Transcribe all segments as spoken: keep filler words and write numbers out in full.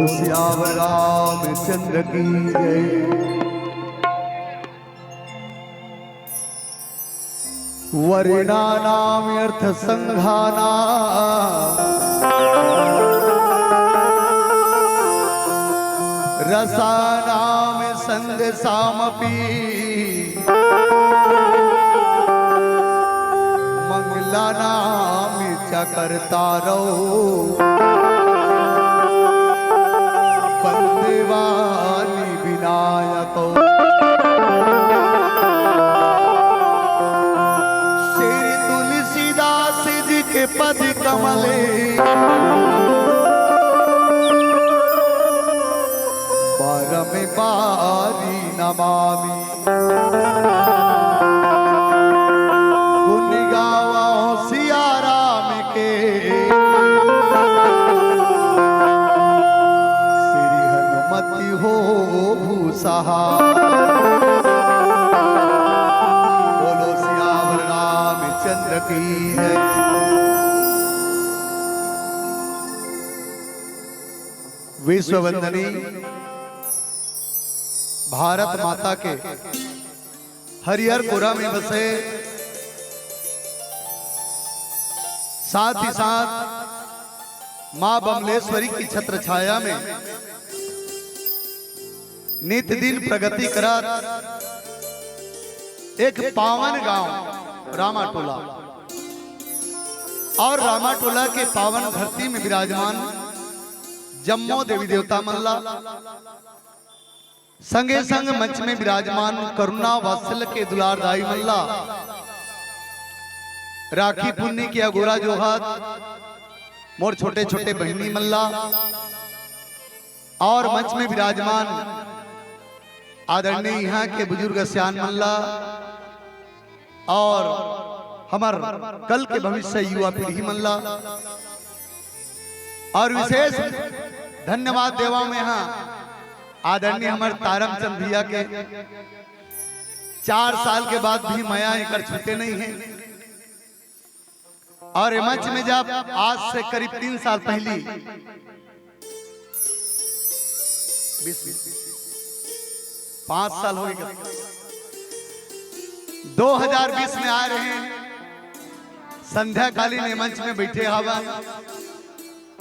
सियावर रामचंद्र की जय। वर्णानामर्थसंघानां रसानां संदसामपि मंगलानां च कर्तारौ वंदेवानि विनायकौ। श्री तुलसीदास जी के पद कमले परम पारी नमामि। गुण गावो सिया राम के, श्री हनुमति हो भूसहा। बोलो सियावर रामचंद्र की जय। विश्ववंदनी भारत माता के हरियर पुरा में बसे, साथ ही साथ माँ बमलेश्वरी की छत्र छाया में नित दिन प्रगति करत एक पावन गांव रामाटोला, और रामाटोला के पावन धरती में विराजमान जम्मो देवी देवता मन ला, संगे संग मंच में विराजमान करुणा वात्सल्य के दुलारदाई मन ला, राखी पुन्नी के अगोरा जोहार मोर छोटे छोटे बहिनी मन ला, और मंच में विराजमान आदरणीय यहाँ के बुजुर्ग सियान मन ला, और हमर कल के भविष्य युवा पीढ़ी मन ला, और विशेष धन्यवाद देवा में हाँ आदरणीय हमर तारम चंद भैया के। चार साल के बाद भी मया एकर छूटे नहीं है। और ये मंच में जब आज से करीब तीन साल पहली, बीस, बीस, पाँच साल हो गए, दो हज़ार बीस में आ रहे हैं, संध्याकालीन ये मंच में बैठे हवन,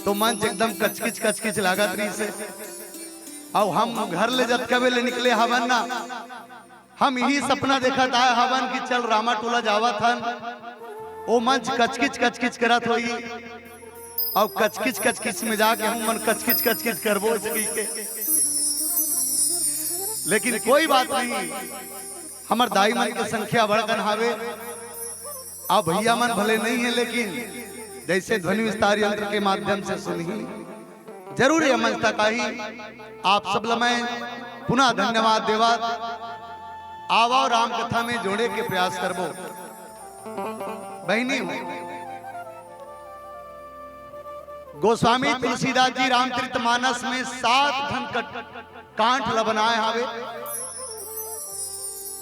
तो मंच एकदम कचकिच कचकिच लागत रही से। अब हम घर ले जतका बेले निकले हवन ना, हम यही सपना देखत आए हवन कि चल रामाटोला जावत हन, ओ मंच कचकिच कचकिच करत होई, और कचकिच कचकिच में जाके हम मन कचकिच कचकिच करबो सकी के। लेकिन कोई बात नहीं, हमर दाई मन के संख्या बड़कन हावे, अब भैया मन भले नहीं है, लेकिन जैसे ध्वनि विस्तार यंत्र के माध्यम से सुनही, जरूर ये मंच तक आही। आप सब ल मैं पुनः धन्यवाद देवत, आवो राम कथा में जोड़े के प्रयास करबो। बहिनी हो, गोस्वामी तुलसीदास जी रामचरित मानस में सात ठन कट-, कांठ ल बनाए हावे।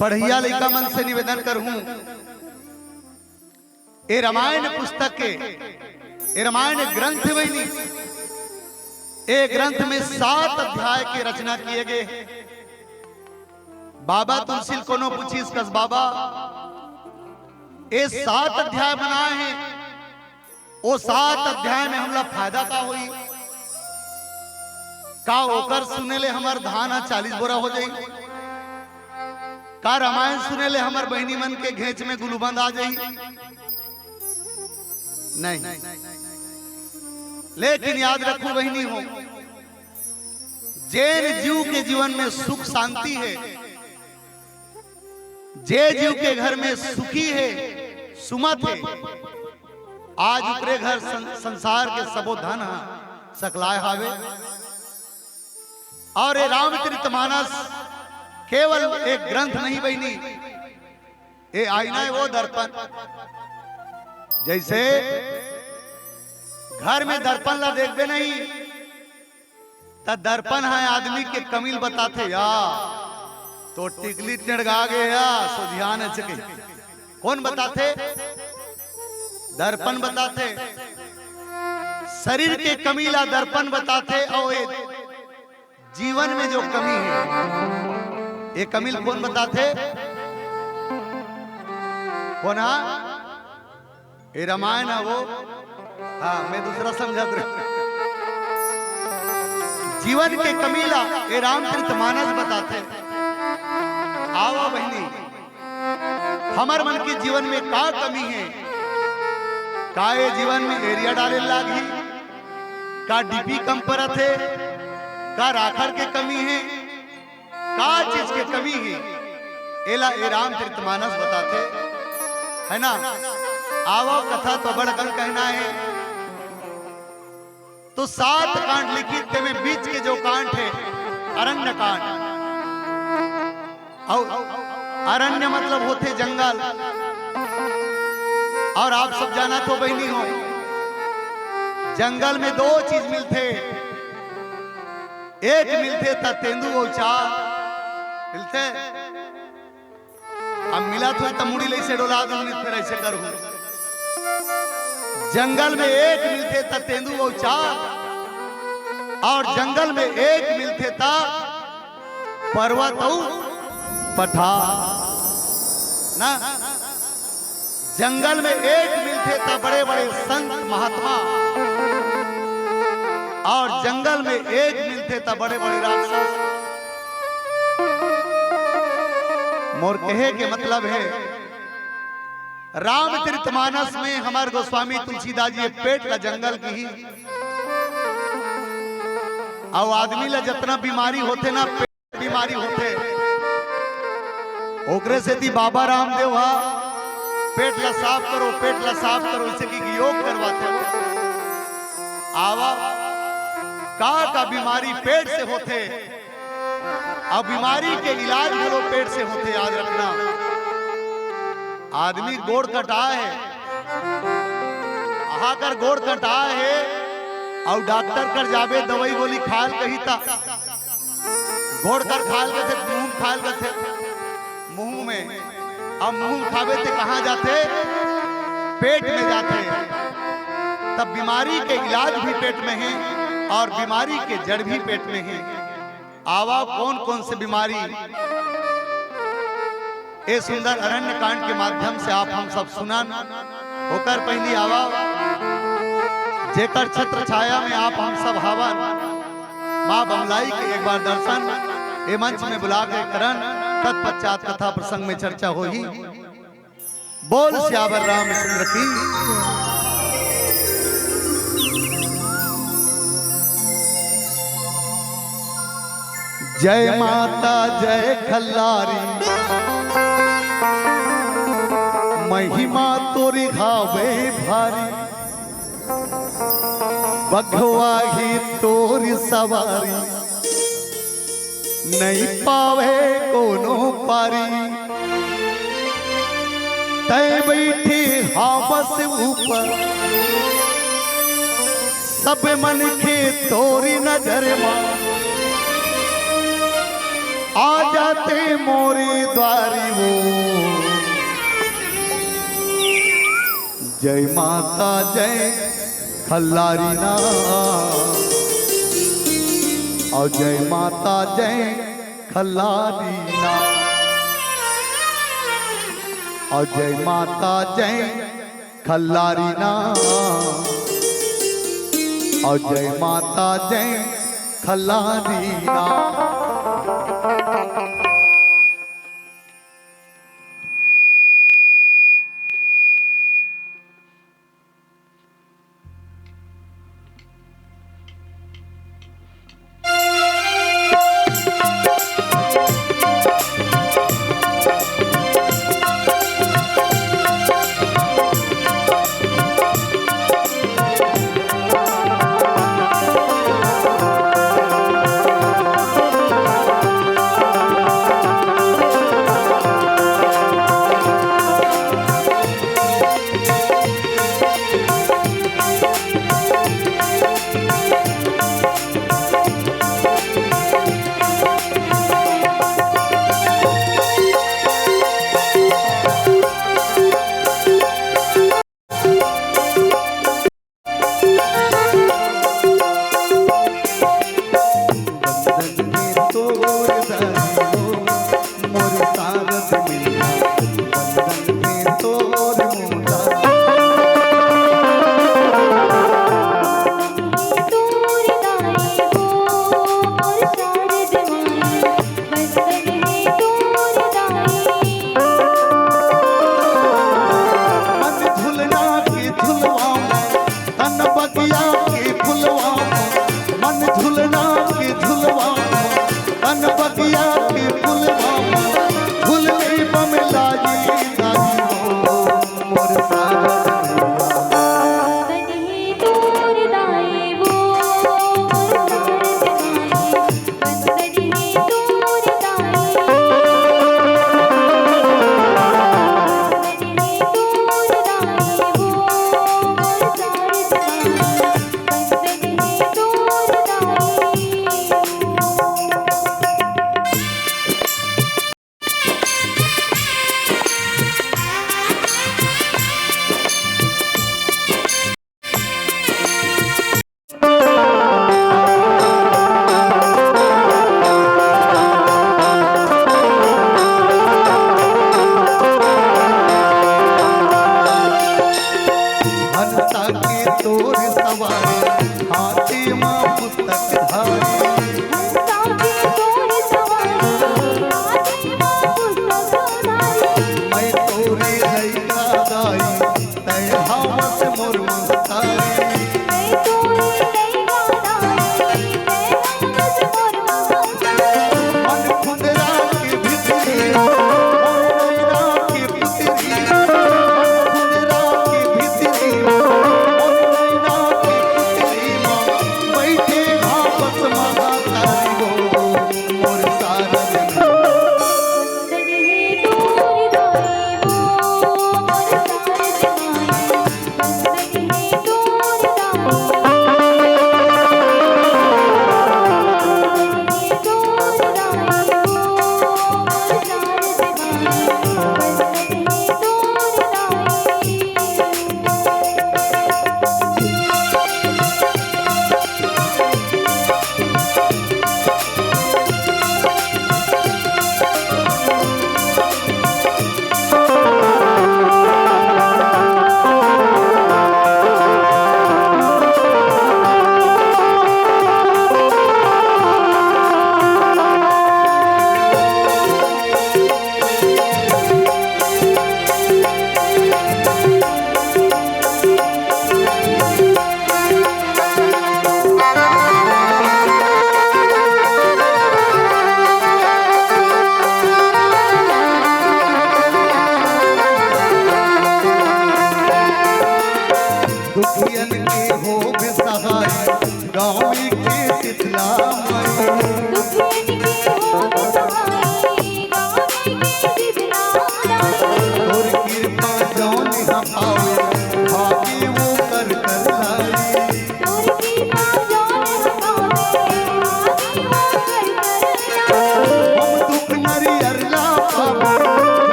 पढ़िया लइका मन से निवेदन करहूं, ए रामायण पुस्तक के, ए रामायण ग्रंथ बहिनी, ए ग्रंथ में सात अध्याय के रचना किए गए हैं। बाबा तुलसी ल कोनो पूछिस कस, "बाबा, ए सात अध्याय बनाए हैं, ओ सात अध्याय में हमला फायदा का होई? का ओकर सुने ले हमर धान ह चालीस बोरा हो जाई? का रामायण सुने ले हमर बहिनी मन के घेंच में गुलूबंद आ जाई?" नहीं। लेकिन याद रखो बहिनी हो, जेन जीव के जीवन में सुख शांति है, जे जीव के घर में सुखी है, सुमत है, आज ओकरे घर सं-, संसार के सबो धन ह सकलाय हावे। और ये रामचरित मानस केवल एक ग्रंथ नहीं बहिनी, ए आईना है वो दर्पण। जैसे घर में दर्पण ला देखबे नहीं, त दर्पण ह आदमी के कमी ल बताथे, "या, तो टिकली टेड़गा गे या, सोधियान है चके।" कौन बताथे? दर्पण बताथे। शरीर के कमी ला दर्पण बताथे, और ये जीवन में जो कमी हे, ये कमी ल कोन बताथे? कोन हा? ये रामायण हे वो। हाँ, मैं दूसरा समझत रहेंव। जीवन के कमी ला ये रामचरित मानस बताथे। आवा बहिनी, हमर मन के जीवन में का कमी हे? का ये जीवन में यूरिया डाले लागही? का डीपी कम परत हे? का राखड़ के कमी हे? का चीज के कमी हे? एला ये रामचरित मानस बताथे, है ना? आवा, कथा तो बड़ अकन कहना हे। तो सात कांड लिखिस, तेमे बीच के जो कांड हे, अरण्य कांड। अउ अरण्य मतलब होथे जंगल। अउ आप सब जानत हो बहिनी हो, जंगल में दो चीज मिलथे, एक मिलथे त तेंदू अउ चार मिलथे। अब मिलत होही त मुड़ी ल अइसे डोला दूं, नहीं त फेर अइसे करहूं। जंगल में एक मिलथे त तेंदू अउ चार, अउ जंगल में एक मिलथे त पर्वत अउ पठार ना। जंगल में एक मिलथे त बड़े-बड़े संत महात्मा, अउ जंगल में एक मिलथे त बड़े-बड़े राक्षस। मोर कहे के मतलब हे, रामचरितमानस में हमर गोस्वामी तुलसीदास जी ये पेट ला जंगल किहिस, अउ आदमी ला जतना बीमारी होथे ना, पेट बीमारी होथे, ओकरे सेती बाबा रामदेव हा पेट ला साफ करो, पेट ला साफ करो, अइसे कहिके योग करवाथे। आवा, का का बीमारी पेट से होथे, अउ बीमारी के इलाज घलो पेट से होथे, याद रखना। आदमी गोड़ कटाय हे, अहा कर गोड़ कटाय हे, अउ डॉक्टर कर जाबे, दवाई गोली खाय ल कही त गोड़ कर खाय ल कथे, मुंह खाय ल कथे, मुंह में, अउ मुंह खाबे ते कहां जाथे? पेट में जाथे। तब बीमारी के इलाज भी पेट में हे अउ बीमारी के जड़ भी पेट में हे। आवा, कोन कोन से बीमारी ए सुंदर अरण्य कांड के माध्यम से आप हम सब सुनन, ओकर पहिली आवा, जेकर छत्र छाया में आप हम सब हावन, माँ बमलाई के एक बार दर्शन ए मंच में बुला के करन, तत्पश्चात कथा प्रसंग में चर्चा होही। बोल सियावर रामचंद्र की। जय माता जय खल्लारी, महिमा तोरी हावे भारी। बघवा ही तोरी सवारी, नइ पावे कोनो पारी। तैं बइठे हवस ऊपर, सब मनखे तोरी नजर मा। आ जा तैं मोरे द्वारी वो। जय माता जय खल्लारी ना, अउ जय माता जय खल्लारी ना, अउ जय माता जय खल्लारी ना, अउ जय माता जय खल्लारी ना।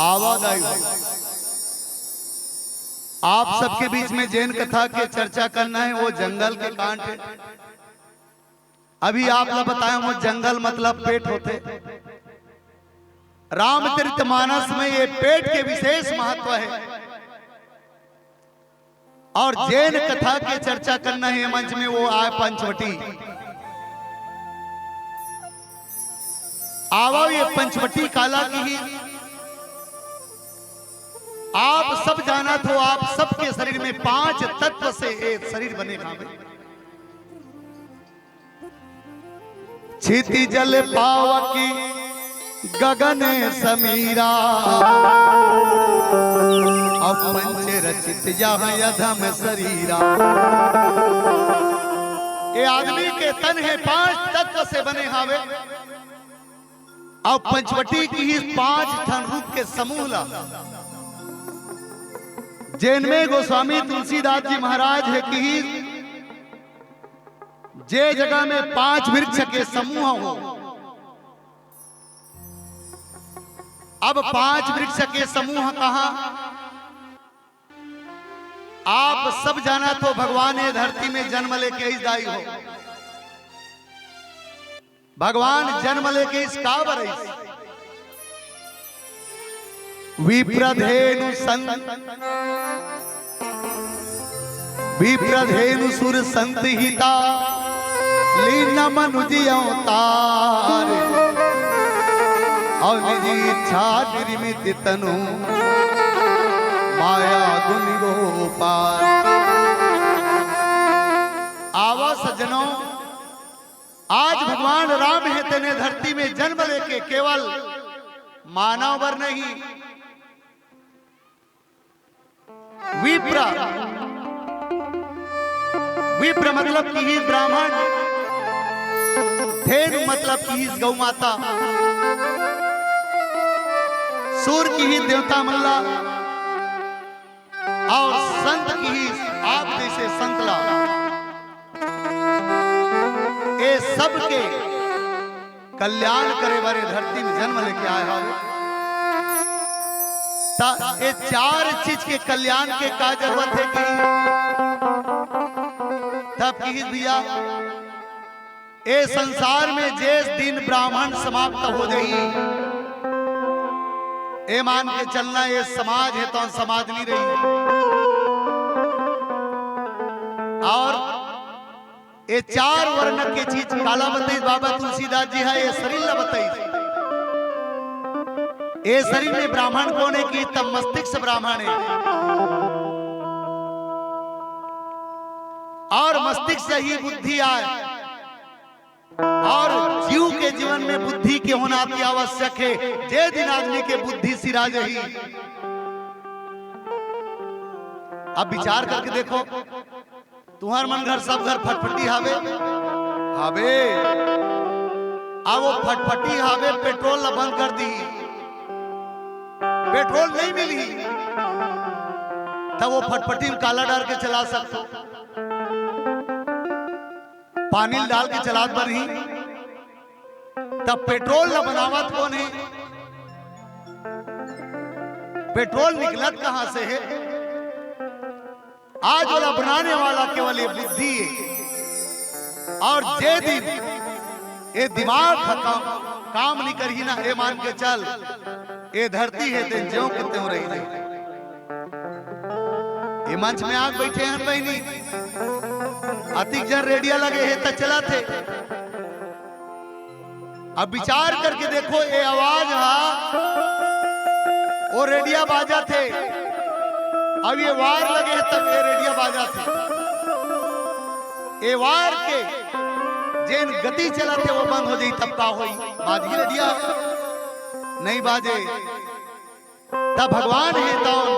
आवा दाई हो। आप सबके बीच में जेन कथा के चर्चा करना है, वो जंगल के कांड है। अभी आप ला बताया हूँ, जंगल मतलब पेट होथे। रामचरित मानस में ये पेट के विशेष महत्व है। और जेन कथा के चर्चा करना है मंच में, वो आय पंचवटी। आवा ये पंचवटी काला किही। आप सब जानत हो, आप सबके शरीर में पांच तत्व से ये शरीर बने हावे। क्षिति जल पावकी गगन समीरा, अब पंच रचित यह अधम शरीरा। ये आदमी के तन है, पांच तत्व से बने हावे। अब पंचवटी किहिस पांच ठन रूख के समूह ला, जेन में गोस्वामी तुलसीदास जी महाराज हे किहिस, जे जगह में पांच वृक्ष के समूह हो। अब पांच वृक्ष के समूह कहा? आप सब जानत हो, भगवान ये धरती में जन्म लेके अइस दाई हो। भगवान जन्म लेके अइस काबर अइस? विप्रधेनु संत, विप्रधेनु सुर संत हिता, लीन मनुज अवतार। और निज इच्छा निर्मित तनु, माया गुण गो पार। आवा सज्जनों, आज भगवान राम हे तेने धरती में जन्म लेके केवल मानव बर नहीं, विप्र, विप्र मतलब किहिस ब्राह्मण, धेनु मतलब किहिस गौ माता, सुर किहिस देवता मन ला, और संत किहिस आप जैसे संत ला। ये सबके कल्याण करे बर ये धरती में जन्म लेके आय हवे। त ये चार चीज के कल्याण के का जरूरत हे कि? तब किहिस भैया, ए संसार में जेस दिन ब्राह्मण समाप्त हो जाही, ए मान के चलना, ए समाज हे तौन समाज नहीं रही। और ए चार वर्ण के चीज काला बताइस बाबा तुलसीदास जी हे, ए शरीर ला बताइस। ए शरीर में ब्राह्मण कोन हे कि? तब मस्तिष्क ब्राह्मण हे। और मस्तिष्क से ही बुद्धि आय। और जीव के जीवन में बुद्धि के होना अति आवश्यक हे। जे दिन आदमी के बुद्धि सिरा जाही, अब विचार करके देखो, तुंहर मन घर, सब घर फटफटी हावे, हावे। अब वो फटफटी हावे, पेट्रोल ला बंद कर दी, पेट्रोल नहीं मिली, तब वो फटफटी में काला डाल के चला सकथो। पानी डाल के चलात बनही, तब पेट्रोल ला बनावत कोन हे? पेट्रोल निकलत कहां से हे? आज वाला बनाने वाला केवल ये बुद्धि हे। और जे दिन ये दिमाग खत्म, काम नहीं करही ना, ए मान के चल, ए धरती हे ते ज्यों के त्यों रही जाही। ए मंच में आके बैठे हन बहिनी, अतिक जन रेडिया लगे हे त चलत हे। अब विचार करके देखो, ए आवाज हा ओ रेडिया बाजत हे, अब ए वार लगे हे तब ए रेडिया बाजत हे। ए वार के जेन गति चलत हे वो बंद हो जाही तब का होही? बाजही रेडिया? नहीं बाजे। तब भगवान हे तौन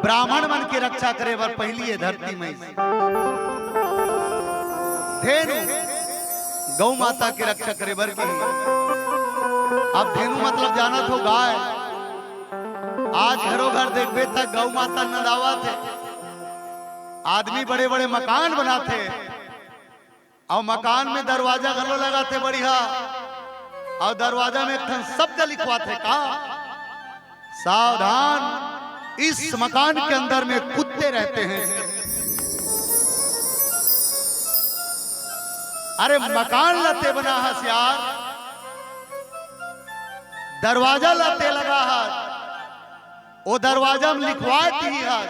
ब्राह्मण मन के रक्षा करे बर पहिली ए धरती में धेनु गौ माता के रक्षा करे बर की। अब धेनु मतलब जानत हो गाय। आज घरो घर देखबे त गौ माता नंदावत हे। आदमी बड़े बड़े मकान बनाथे, अउ मकान में दरवाजा घलो लगाथे बढ़िया। अउ दरवाजा में एक ठन शब्द लिखवाथे का, सावधान, इस मकान के अंदर में कुत्ते रहते हैं। अरे मकान ला ते बना हस यार, दरवाजा ला ते लगा हस, ओ दरवाजा में लिखवात ही हस,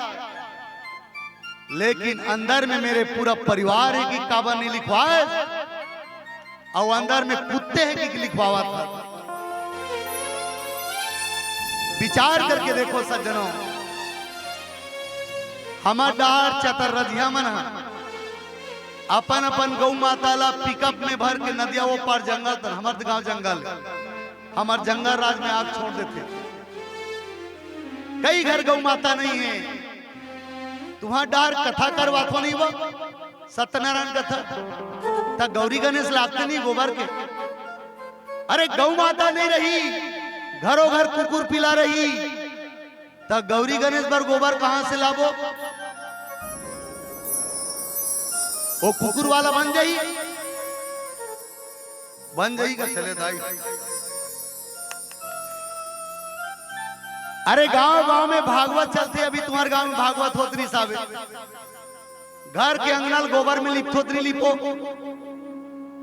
लेकिन अंदर में मेरे पूरा परिवार हे कि काबर नहीं लिखवाए, अउ अंदर में कुत्ते हे कि लिखवावत हे। विचार करके देखो सज्जनों, हमर डाहर चतररधिया मन ह अपन अपन गौ माता ला पिकअप में भर के नदिया ओ पार जंगल तक, हमर गांव जंगल, हमर जंगल राज में आके छोड़ देथे। कई घर गौ माता नहीं हे, तुम्हार डाहर कथा करवाथो नहीं वो सत्यनारायण कथा, त गौरी गणेश लाते नहीं गोबर के। अरे गौ माता नहीं रही, घरों घर कुकुर पिला रही, त गौरी गणेश बर गोबर कहां से लाबो? ओ कुकुर वाला बन जाही, बन जाही का चले दाई। अरे गांव गांव में भागवत चलथे, अभी तुम्हार गांव में भागवत होत रहिस हावे, घर के अंगना ल गोबर में लिपथो त नहीं लिपो।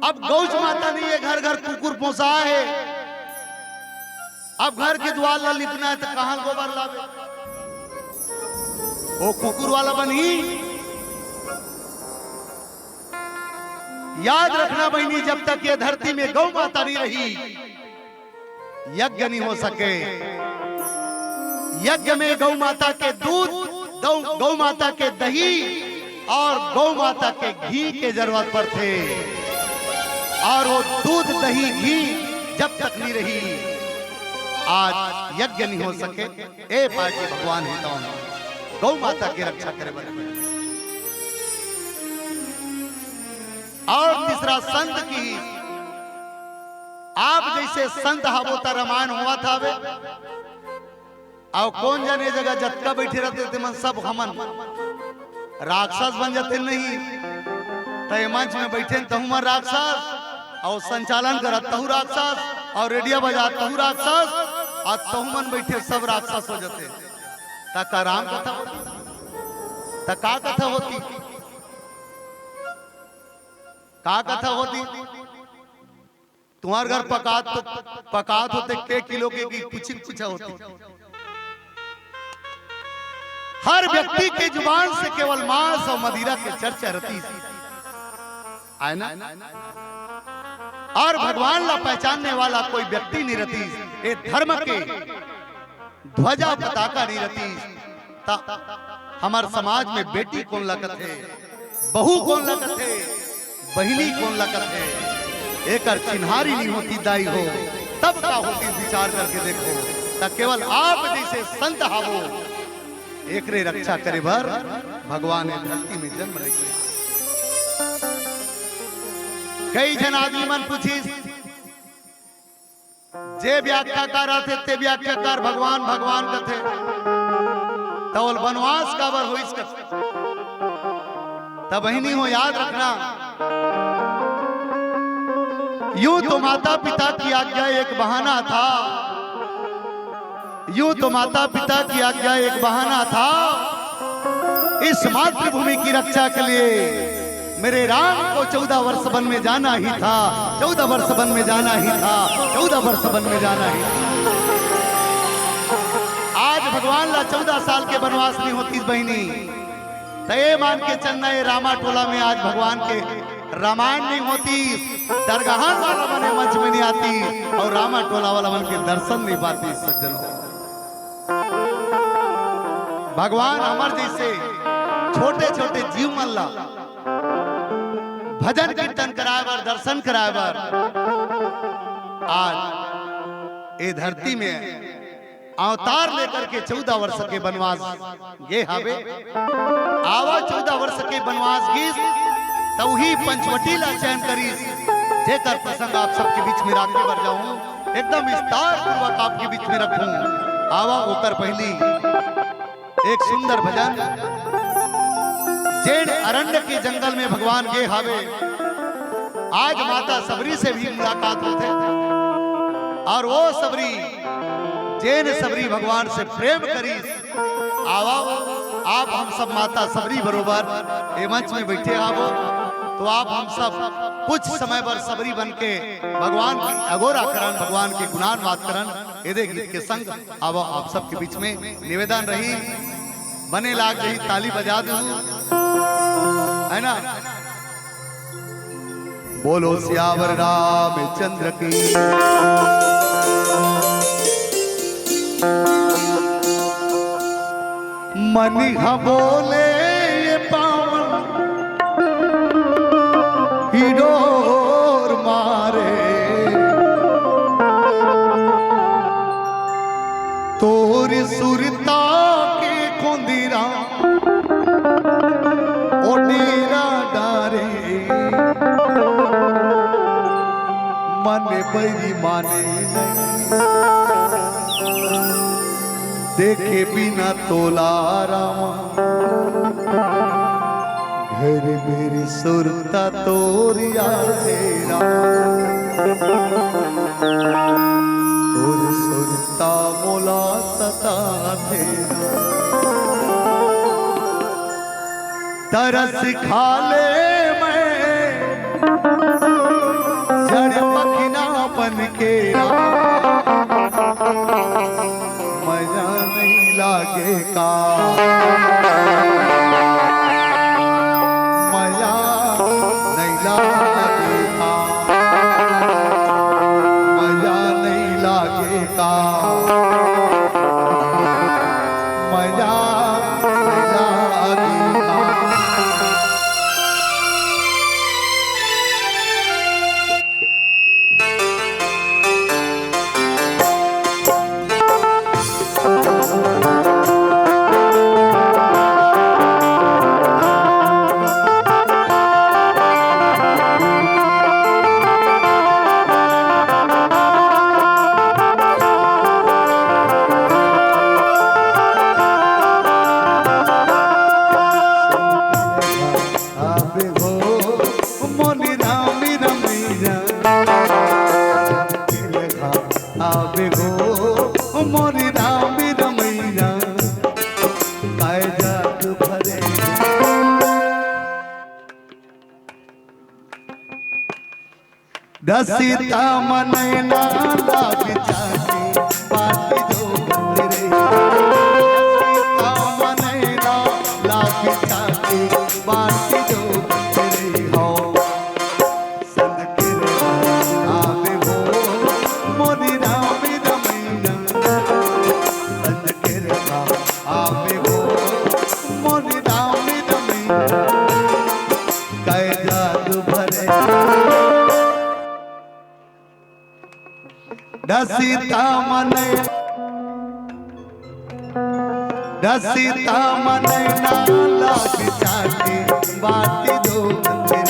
अब गौच माता नहीं हे, घर घर कुकुर पोसा हे, अब घर के दुवार ला लिपना हे त कहां गोबर लाबे? ओ कुकुर वाला बनही। याद रखना बहिनी, जब तक ये धरती में गौ माता नहीं रही, यज्ञ नहीं हो सके। यज्ञ में गौ माता के दूध, गौ, गौ माता के दही अउ गौ माता के घी के जरूरत पड़थे। अउ ओ दूध, दही, घी जब तक नहीं रही, आज यज्ञ नहीं हो सके। ए पाय के भगवान हे तौन गौ माता के रक्षा करे बर। अउ तीसरा संत की, आप जइसे संत हावो त रामायण होवत हावे, अउ कोन जने जगह जतका बइठे रहिथे ते मन सब हमन राक्षस बन जाते नहीं, त ए मंच में बइठे तहू मन राक्षस, अउ संचालन करत तहू राक्षस, अउ रेडिया बजात तहू राक्षस, अउ तहू मन बइठे सब राक्षस हो जाते। त का राम कथा होती? त का कथा होती? का कथा होती? तुम्हार घर पकात तो, पकात होते के किलो के की कुछ पूछा होती। हर व्यक्ति के जुबान से केवल मांस अउ मदिरा के चर्चा रहती, आय ना? अउ भगवान ला पहचानने वाला कोई व्यक्ति नहीं रहती। ए धर्म के ध्वजा पताका नहीं रहती, त हमर समाज में बेटी कोन ला कथे, बहू कोन ला कथे, बहिनी कोन ला कथे, एकर चिन्हारी नहीं होती दाई हो, तब का होती? विचार करके देखो। त केवल आप जइसे संत हावो, एकरे रक्षा करे बर भगवान ए धरती में जन्म लेके आए। कई झन आदमी मन पूछिस, जे व्याख्याकार आथे, ते व्याख्याकार भगवान, भगवान कथे। त ओला बनवास काबर होइस कथे? त बहिनी हो, याद रखना, यूं तो माता पिता की आज्ञा एक बहाना था, यूं तो माता पिता की आज्ञा एक बहाना था, इस मातृभूमि की रक्षा के लिए मेरे राम को चौदह वर्ष वन में जाना ही था, चौदह वर्ष वन में जाना ही था, चौदह वर्ष वन में जाना ही था। आज भगवान ला चौदह साल के बनवास नहीं होतिस बहिनी, त ए मान के चलना, ए रामा टोला में आज भगवान के रामायण नहीं होतिस, दरगाहन वाला मन ए मंच में नहीं आतिस अउ रामा टोला वाला मन के दर्शन नहीं पातिस। सज्जनों, भगवान हमर जइसे छोटे-छोटे जीव मन ला भजन कीर्तन कराए बर, दर्शन कराए बर आज ए धरती में अवतार लेकर के चौदह वर्ष के बनवास गे हावे। आवा, चौदह वर्ष के बनवास गिस, त उही पंचवटी ला चयन करिस, जेकर प्रसंग आप सबके बीच में राखे बर जाऊं, एकदम विस्तार पूर्वक आपके बीच में रखूं। आवा, ओकर पहिली एक सुंदर भजन, जेन अरण्य के जंगल में भगवान गे हावे। आज माता सबरी से भी मुलाकात होथे। और वो सबरी, जेन सबरी भगवान से प्रेम करिस, आवा, आप हम सब माता सबरी बरोबर ए मंच में बैठे हावो, तो आप हम सब कुछ समय बर सबरी बन के भगवान की अगोरा करन, भगवान के गुणानुवाद करन। एदे गीत के संग आवा, आप सबके बीच में निवेदन रही, बने लाग रही, ताली बजा दू, है ना? बोलो सियावर रामचंद्र की। मनि ह बोले ये पावन हिडोर मारे, तोर सुरता के कोंदिरा ओ डेरा डारे। मन बैरी माने नहीं, देखे बिना तोला रामा। घर मेरी सुरता तोरिया तेरा, तोर सुरता मोला सता तेरा। तरस खा ले मैं जड़ पखना बन के राम। मया नहीं लागे का, मया नहीं लागे का, मया नहीं लागे का, मया नहीं लागे का। आबे हो मोरी रामी रमैया, आबे हो मोरी रामी रमैया, काय जादू भरे। रसिता मनैना लाग चाके बाटी दो बतरे। रसिता मनैना लाग चाके बाटी दो बतरे हो। संद के आवे हो मोरी रामी रमैया। संद के आवे हो मोरी रामी रमैया। काय जादू भरे। रसिता मनै, रसिता मनैना लाग चाके बाटी दो बतरे।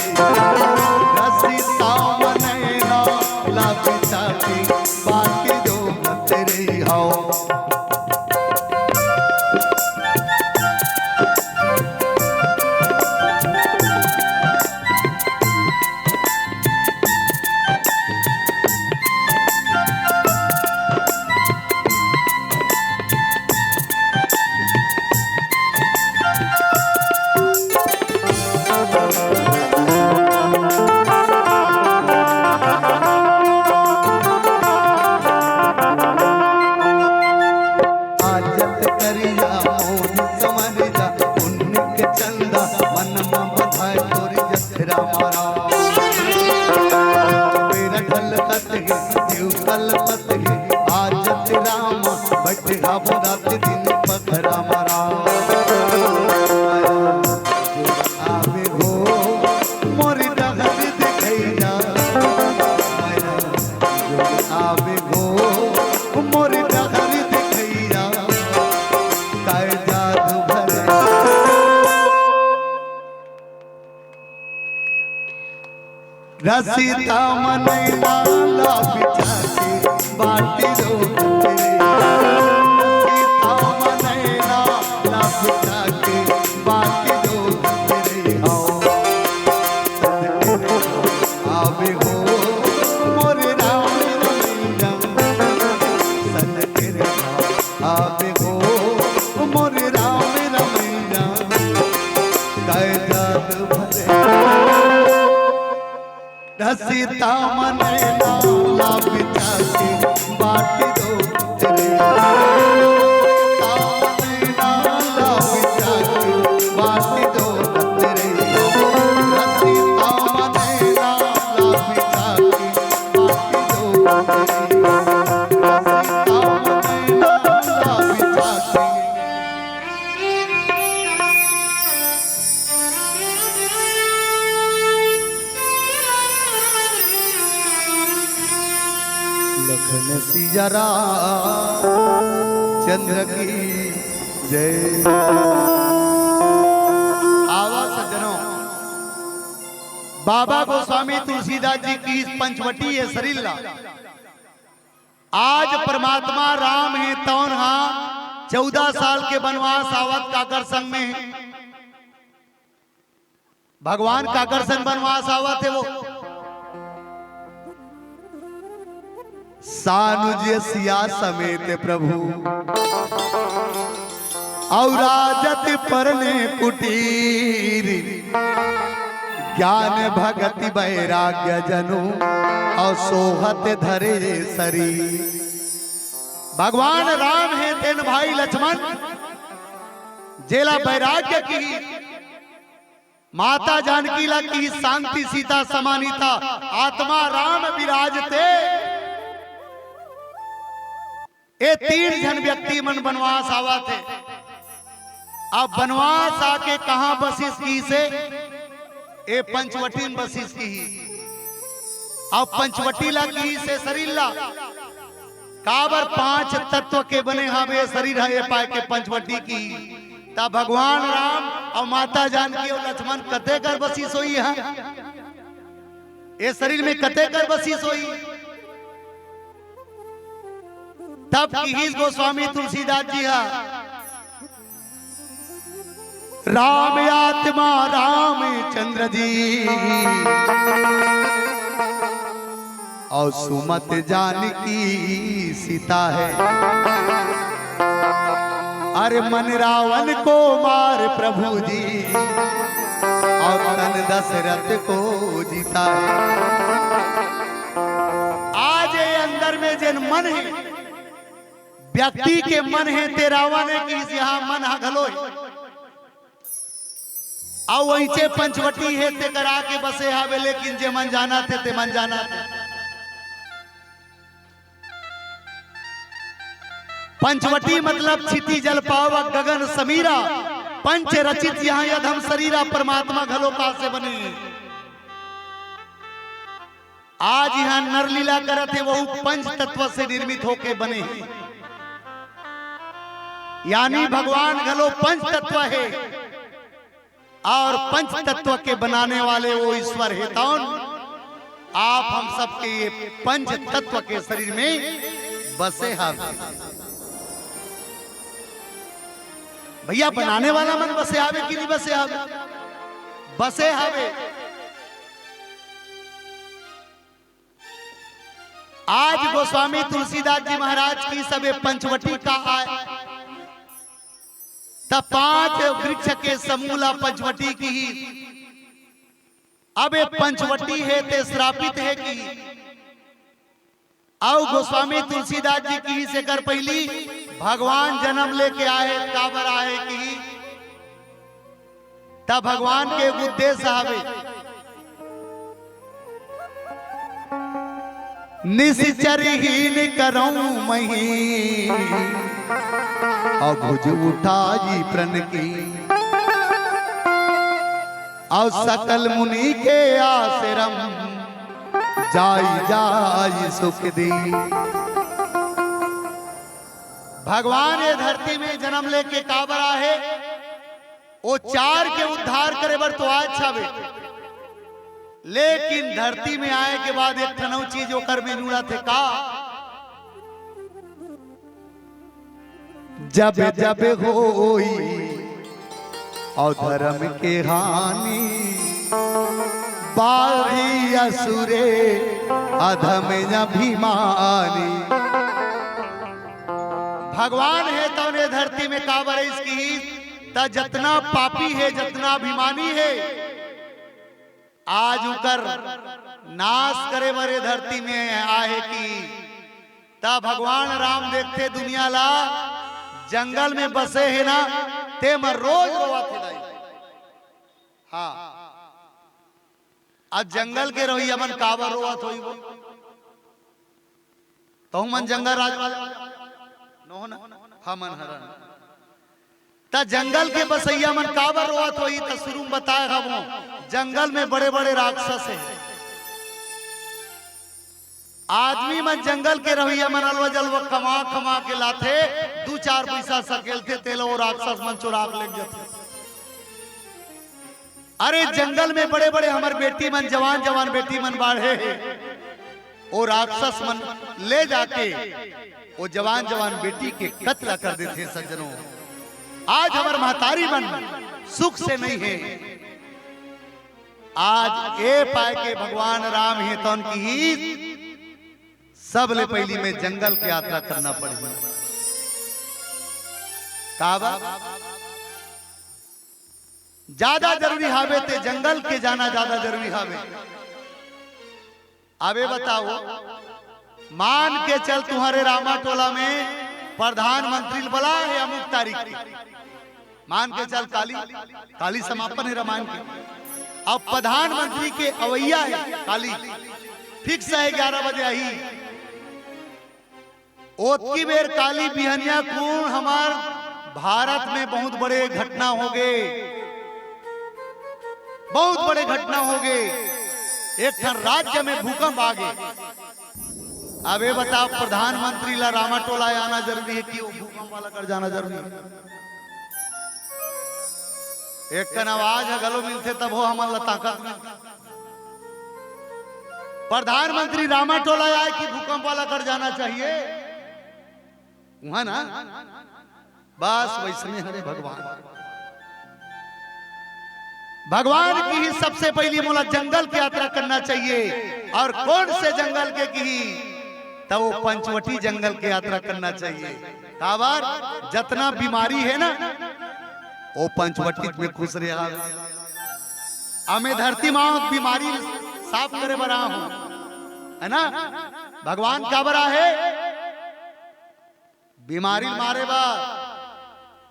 रसिता मनैना लाग चाके बाटी दो बतरे हो। आजत करिया मोर संवरिया, पुन्नी के चंदा मन म बधाए तोर जठरा मारा। बेरा ढलकत हे, जीव कलपत हे, आजत रामा, बैठे हाबो रात दिन पखरा मारा। आवे हो मोरी डहर देखैया, आवे हो मोरी डहर देखैया, काय जादू भरे। रसिता मनैना ला बिछा के बाटी दो बतरे। रसिता मनैना ला बिछा के बाटी दो बतरे। आओ। आवे हो मोरे राम रमैया, अबे हो मोरे राम रमैया, कै जात भरे। रसिता मन नाला बिचाके बाटी दो तेरे। रसिता मन नाला बिचाके बाटी दो तेरे। रसिता मन नाला बिचाके बाटी दो तेरे। रसिता मन नाला बिचाके। लखन सिया राम चंद्र की जय। आवा सज्जनों, बाबा गोस्वामी तुलसीदास जी की इस पंचवटी ये सरीर ला आज परमात्मा राम हे तौन हा चौदह साल के बनवास आवत काकर संग में, भगवान काकर संग बनवास आवत हे वो। सानुज सिया समेत प्रभु अउ राजत परने कुटीर। ज्ञान भगति वैराग्य जनु अउ सोहत धरे सरीर। भगवान राम हे तेन भाई लक्ष्मण जेला वैराग्य की, माता जानकी ला की शांति सीता समानिता, आत्मा राम विराजते। ए तीन झन व्यक्ति मन बनवास आवत हे। अब बनवास आके कहाँ बसिस किहिसे? ए पंचवटी में बसिस किहिस। अब पंचवटी ला किहिसे सरीर ला, काबर पांच तत्व के बने हवे सरीर हे, ए पाय के पंचवटी की। त भगवान राम अउ माता जानकी अउ लक्ष्मण कते कर बसिस होही हे? ए सरीर में कते कर बसिस होही? तब किहिस गोस्वामी तुलसीदास जी हा, राम आत्मा रामचंद्र जी, अउ सुमत जानकी सीता हे। अरे मन रावण को मार प्रभु जी, अउ तन दशरथ को जीता हे। आज ये अंदर में जेन मन हे, व्यक्ति के मन हे, ते रावण हे किहिस, इहाँ मन हा घलो हे। अउ वहींचे पंचवटी हे, ते करा के बसे हावे, लेकिन जे मन जानत हे, ते मन जानत हे। पंचवटी मतलब क्षिति जल पावक गगन समीरा, पंच रचित इहाँ अधम सरीरा, परमात्मा घलो पासे बने हे। आज इहाँ नर लीला करत हे, वहू पंच तत्व से निर्मित होके बने हे। यानी भगवान घलो पंच तत्व हे अउ पंच तत्व के बनाने वाले वो ईश्वर हे। तौन आप हम सबके ये पंच तत्व के सरीर में बसे हावे। भइया, बनाने वाला मन बसे हावे कि नहीं बसे हावे? बसे हावे। आज गोस्वामी तुलसीदास जी महाराज की सबे पंचवटी का आय, त पांच वृक्ष के समूह ला पंचवटी किहिस। अब ये पंचवटी हे ते श्रापित हे कि? अउ गोस्वामी तुलसीदास जी किहिस एकर पहिली भगवान जनम लेके आए, काबर आए कि? त भगवान के एक उद्देश्य हवे, निसिचर हीन करौं महीं, अभुज उठाई प्रण की। अउ सकल मुनि के आश्रम, जाई जाई सुख दी। भगवान ये धरती में जनम लेके काबर आहे? ओ चार के उद्धार करे बर तो आय हवे, लेकिन धरती में आए के बाद एक ठन अउ चीज ओकर में जुड़त हे का? जब जब होई अधरम के हानि, बाढ़ी असुरे अधम अभिमानी। भगवान हे तौन ए धरती में काबर आइस किहिस, त जतना पापी हे, जतना अभिमानी हे, आज उकर नाश करे बर ए धरती में आहे कि त भगवान राम देखथे दुनिया ला, जंगल में बसे हे ना, ते म रोज रोवत हे दाई। हाँ, अब जंगल के रहइया मन काबर रोवत होही वो? तहु मन जंगल राज वाले नोहो ना, हमन हरन। त जंगल के बसइया मन काबर रोवत होही? त शुरू में बताए हवं, जंगल में बड़े-बड़े राक्षस हे। आदमी मन, जंगल के रहइया मन अलवा जलवा कमा कमा के लाथे, दू चार पइसा सकेलथे, तेला वो राक्षस मन चुरा के लेग जथे। अरे, जंगल में बड़े-बड़े हमर बेटी मन, जवान-जवान बेटी मन बाढ़े हे, वो राक्षस मन ले जाके वो जवान-जवान बेटी के कत्ल कर देथे। सज्जनों, आज हमर महतारी मन सुख से नइ हे। आज ए पाय के भगवान राम हे तौन किहिस, सबले पहिली में जंगल के यात्रा करना पड़ही। काबर? ज्यादा जरूरी हावे ते जंगल के जाना ज्यादा जरूरी हावे। अबे बताओ, मान के चल तुम्हारे रामा टोला में प्रधानमंत्री ल बला हे अमुक तारीख के, मान के चल काली, काली समापन हे रामायण के, अब प्रधानमंत्री के अवइया हे काली, फिक्स हे ग्यारह बजे आही। ओतकी बेर काली बिहनिया कुन हमर भारत में बहुत बड़े घटना होगे, बहुत बड़े घटना होगे। एक ठन राज्य में भूकंप आगे। अब ए बताओ, प्रधानमंत्री ला रामाटोला आना जरूरी हे कि वो भूकंप वाला कर जाना जरूरी हे? एक कन आवाज ह घलो मिलथे तभो हमन ला ताकत मिलथे। प्रधानमंत्री रामाटोला आए कि भूकंप वाला कर जाना चाहिए? उहाँ ना, बस वइसने हरे भगवान। भगवान किहिस सबसे पहिली मोला जंगल के यात्रा करना चाहिए। अउ कोन से जंगल के किही? त वो पंचवटी जंगल के यात्रा करना चाहिए। काबर? जतना बीमारी हे ना, वो पंचवटी में खुसरे हावे। अब मैं धरती माँ बीमारी साफ करे बर आए हंव, हे ना? भगवान काबर आहे? बीमारी मारे बर।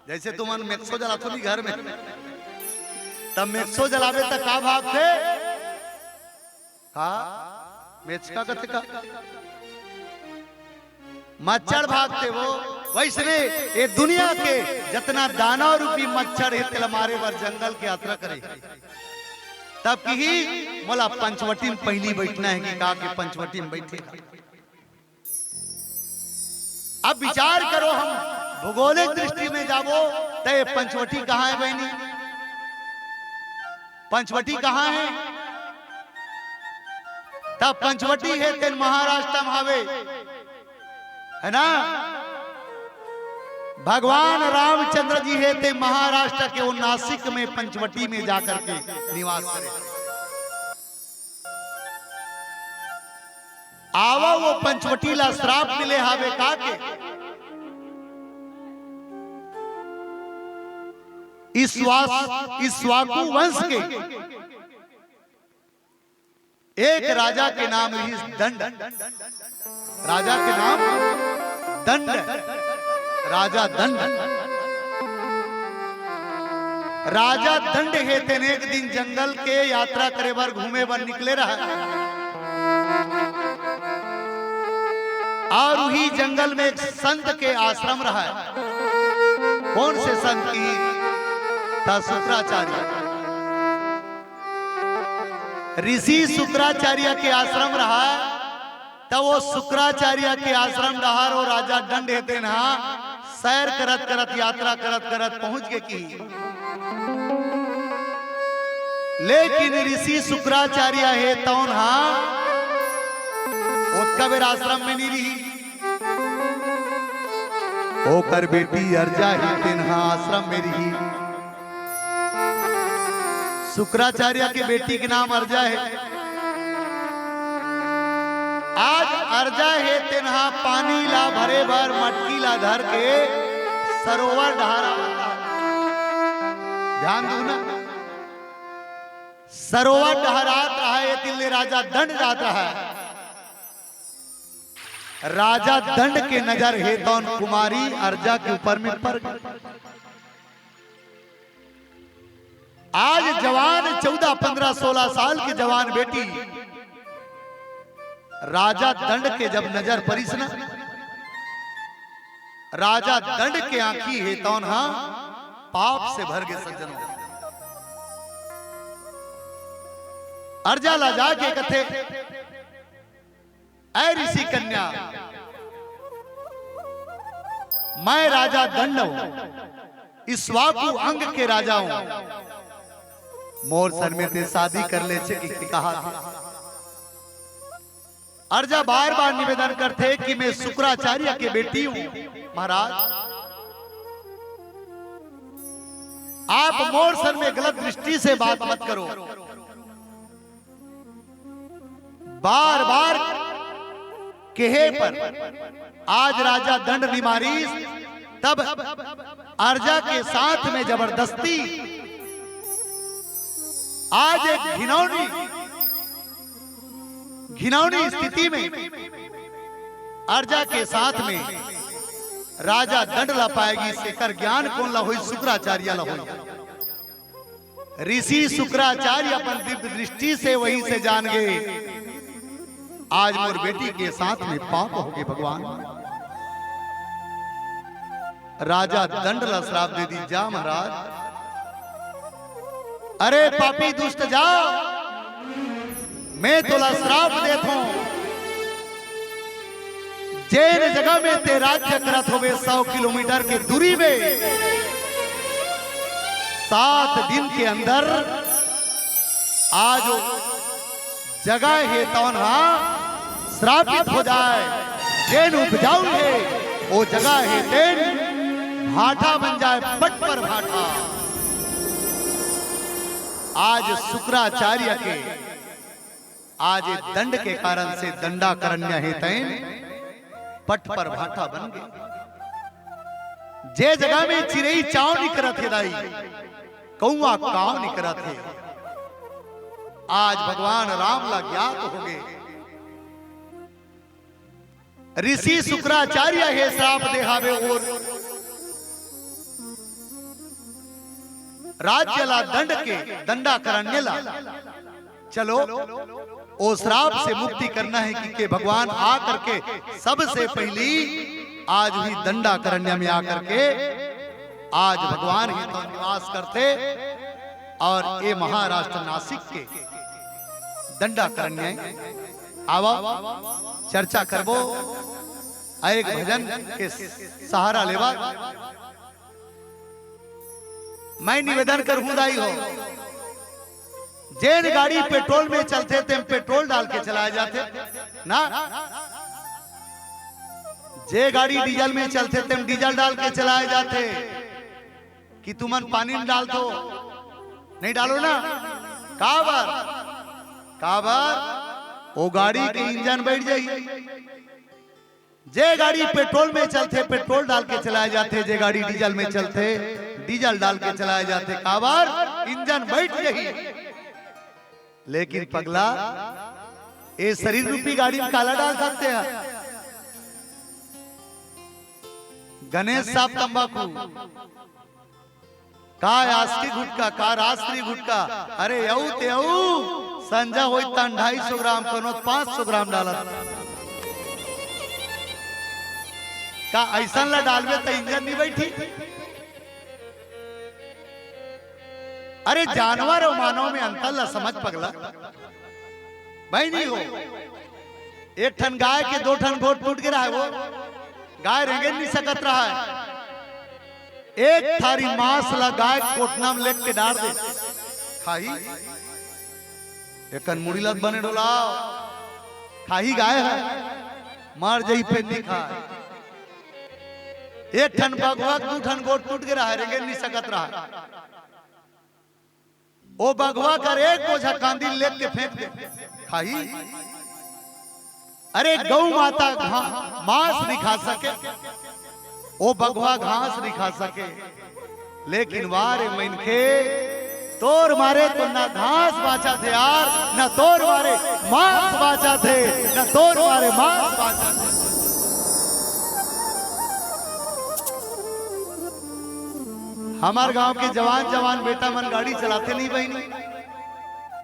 जइसे तुमन मेक्सो जलाथो नी घर में, तब मेक्सो जलाबे त का भागथे? का? मेचका कथे का? मच्छर भागथे वो। वइसने ए दुनिया के जतना दानव रूपी मच्छर हे, तेला मारे बर जंगल के यात्रा करे। तब किही, मोला पंचवटी में पहिली बइठना हे कि का के पंचवटी में बइठे। अब विचार करो, हम भूगोलिक दृष्टि में जाबो, त ये पंचवटी कहाँ हे बहिनी? पंचवटी कहाँ हे? त पंचवटी हे तेन महाराष्ट्र में हावे, हे ना? भगवान रामचंद्र जी हे ते महाराष्ट्र के वो नासिक में पंचवटी में जाकर के निवास करे। आवा वो पंचवटी ला श्राप मिले हावे का के? इक्ष्वास-, इक्ष्वाकु वंश के एक राजा के नाम रिहिस दंड। राजा के नाम दंड। राजा दंड। राजा दंड हे तेन एक दिन जंगल के यात्रा करे बर, घूमे बर निकले रहय। अउ उही जंगल में एक संत के आश्रम रहय। कोन से संत की? त शुक्राचार्य। ऋषि शुक्राचार्य के आश्रम रहय। त वो शुक्राचार्य के आश्रम डहर वो राजा दंड हे तेन हा सैर करत करत, यात्रा करत करत पहुंच गे किही। लेकिन ऋषि शुक्राचार्य हे तौन हा ओतका बेर आश्रम में नी रिही। ओकर बेटी अरजा हे तेन हा आश्रम में रिही। शुक्राचार्य के बेटी के नाम अरजा हे। आज अरजा हे तेन हा पानी ला भरे बर मटकी ला धर के सरोवर डहर आवत हे। ध्यान दू ना, सरोवर डहर आवत हे, ए तीर ले राजा दंड जात हे। राजा दंड के नजर हे तौन कुमारी अरजा के ऊपर में पर गे। आज जवान चौदह, पन्द्रह, सोलह साल के जवान बेटी राजा दंड के जब नजर परिस ना, राजा दंड के आंखी हे तौन हा पाप से भर गे सज्जनों। अरजा ला जाके कथे, ऐ ऋषि कन्या, मैं राजा दंड हूं, इक्ष्वाकु अंग के राजा हूं, मोर संग में ते शादी कर ले छे कि कहा थे। अरजा बार बार निवेदन करथे कि मैं शुक्राचार्य के बेटी हूं। महाराज, आप मोर संग में गलत दृष्टि से बात मत करो। बार बार कहे पर आज राजा दंड निमारिस, तब अरजा के साथ में जबरदस्ती आज एक घिनौनी, घिनौनी स्थिति में अरजा के साथ में राजा दंड ला पाएगी, सेकर ज्ञान कोन ला होई? शुक्राचार्य ला होई। ऋषि शुक्राचार्य अपन दिव्य दृष्टि से वहीं से जान गए, आज मोर बेटी के साथ में पाप हो गए भगवान। राजा दंड ला श्राप दे दी, जा महाराज, अरे पापी दुष्ट जा, मैं तोला श्राप देत हूं, जेन जगह में ते राज्य करत होबे सौ किलोमीटर के दूरी में, सात दिन के अंदर आज जगह हे तौन हा श्रापित हो जाए, जेन उपजाऊ हे वो जगह हे तेन भाटा बन जाए, पट पर भाटा। आज शुक्राचार्य के आज ये दंड के कारण से दंडाकरण्य हे तैन पट पर भाटा बन गए। जे जगह में चिरई चाव निकरत हे दाई, कौआ काव निकरत हे, आज भगवान राम ला ज्ञात हो गए। ऋषि शुक्राचार्य हे श्राप दे हावे और राज्य ला दंड के दंडाकरण्य ला चलो, ओ श्राप से मुक्ति करना हे कि के भगवान आ करके सबसे पहली आज भी दंडाकरण्य में आ करके आज भगवान ही तो निवास करथे और ये महाराष्ट्र नासिक के दंडाकरण्य। आवा, चर्चा करबो, एक भजन के सहारा लेवा। मैं निवेदन करहूं दाई हो, जेन गाड़ी पेट्रोल में चलथे तेम पेट्रोल डाल के चलाए जाथे ना, जे गाड़ी डीजल में चलथे तेम डीजल डाल के चलाए जाथे। कि तुमन पानी में डालथो, नहीं डालो ना? काबर? काबर? वो गाड़ी के इंजन बैठ जाही। जे गाड़ी पेट्रोल में चलथे पेट्रोल डाल के चलाए जाथे, जे गाड़ी डीजल में चलथे डीजल डाल के चलाए जाथे। काबर? इंजन बैठ जाही। लेकिन पगला, ए शरीर रूपी गाड़ी में काला डाल सकथे हा? गणेश साहब तंबाकू, का आस्की गुटखा, का राष्ट्रीय गुटखा, अरे यऊ ते यऊ, संझा होई तन ढाई सौ ग्राम, कोनो पाँच सौ ग्राम डालत। का ऐसन ला डालबे त इंजन नहीं बैठी? अरे जानवर और मानव में अंतर ला समझ पगला। भाई नहीं हो, एक ठन गाय के दो ठन गोड़ टूट गे रहा है, वो गाय रेंगे नहीं सकत रहा है। एक थारी मांस ला गाय कोटना में लेके डाल दे, खाही। एकन मुड़ी ला बने डोलाओ, खाही गाय है, मर जाही फेर नहीं खाए। एक ठन बघवा के दू ठन गोड़ टूट गे रहा है, रेंगे नहीं सकत रहा है। ओ बघवा कर एक बोझा कांदी लेके फेंक दे, खाही। अरे, गऊ माता घा-, मांस नइ खा सके, ओ बघवा घास नइ खा सके, लेकिन वाह रे मनखे, तोर मारे तो ना घास बांचत हे यार, ना तोर मारे मांस बांचत हे, ना तोर मारे मांस बांचत हे। हमर गांव के जवान जवान बेटा मन गाड़ी चलाथे नहीं बहिनी,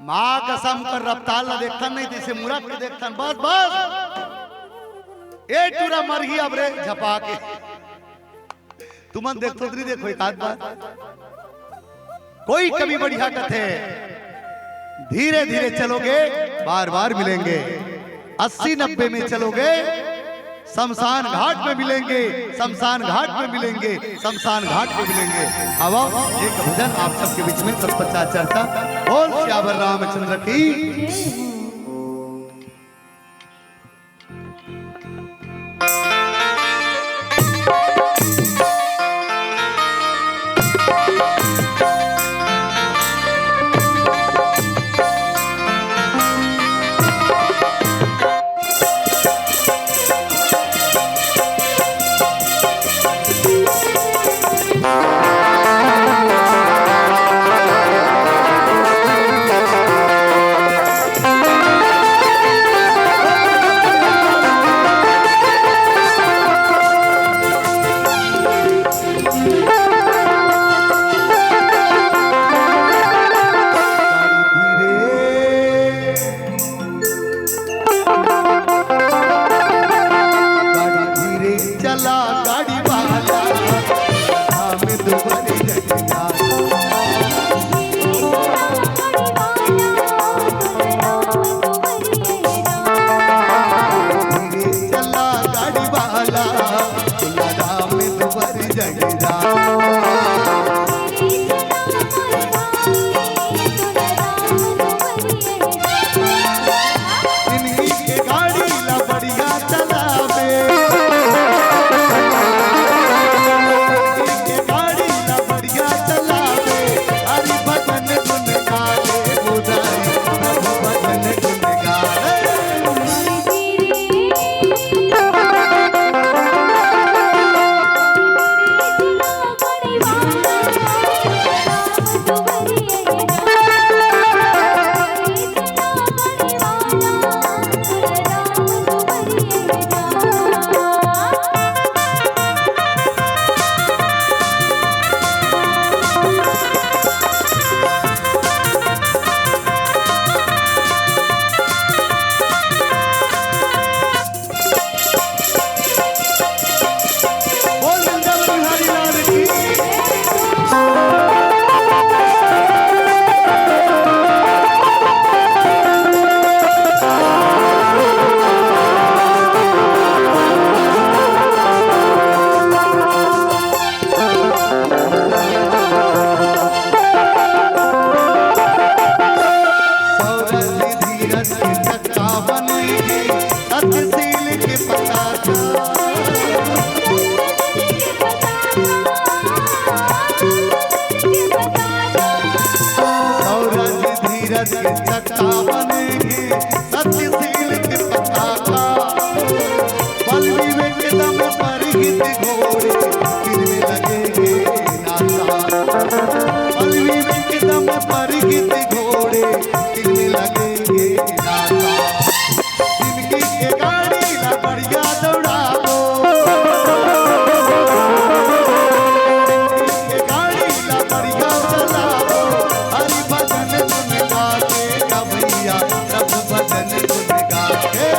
माँ कसम कर रफ्तार ला देखथन नहीं, जैसे मुरत के देखथन, बस बस, ए टूरा मरही अब रे झपा के। तुमन देखथो तो नहीं देखो एक आध बार। कोई कभी बढ़िया कथे, धीरे धीरे चलोगे, बार बार मिलेंगे। अस्सी नब्बे में चलोगे, शमशान घाट में मिलेंगे, शमशान घाट में मिलेंगे, शमशान घाट में मिलेंगे। अब एक भजन आप सबके बीच में तत्पश्चात चर्चा। बोल सियावर रामचंद्र की। गाड़ी धीरे चला गाड़ी वाला, राम दुआरे जग जाना। धीरे चला गाड़ी वाला, राम दुआरे जग जाना। जिंदगी के गाड़ी ला बढ़िया चलावे। जिंदगी के गाड़ी ला बढ़िया चलावे। हरि भजन गुण गावे मुरारी, प्रभु भजन गुण गावे। बोल वृंदावन बिहारी लाल की। सौरभ धीरज के चक्का बने, सत्यशील के पताका। सौरभ धीरज के चक्का बने, सत्यशील के पताका। बल विवेक दम पर हित घोड़े, दिन में लगेंगे नाता। बल विवेक दम पर हित घोड़े, दिन में लगेंगे नाता। जिंदगी के गाड़ी ला बढ़िया दौड़ावो। जिंदगी के गाड़ी ला बढ़िया चलावो। हरि भजन गुण गावे का भैया, प्रभु भजन गुण गावे।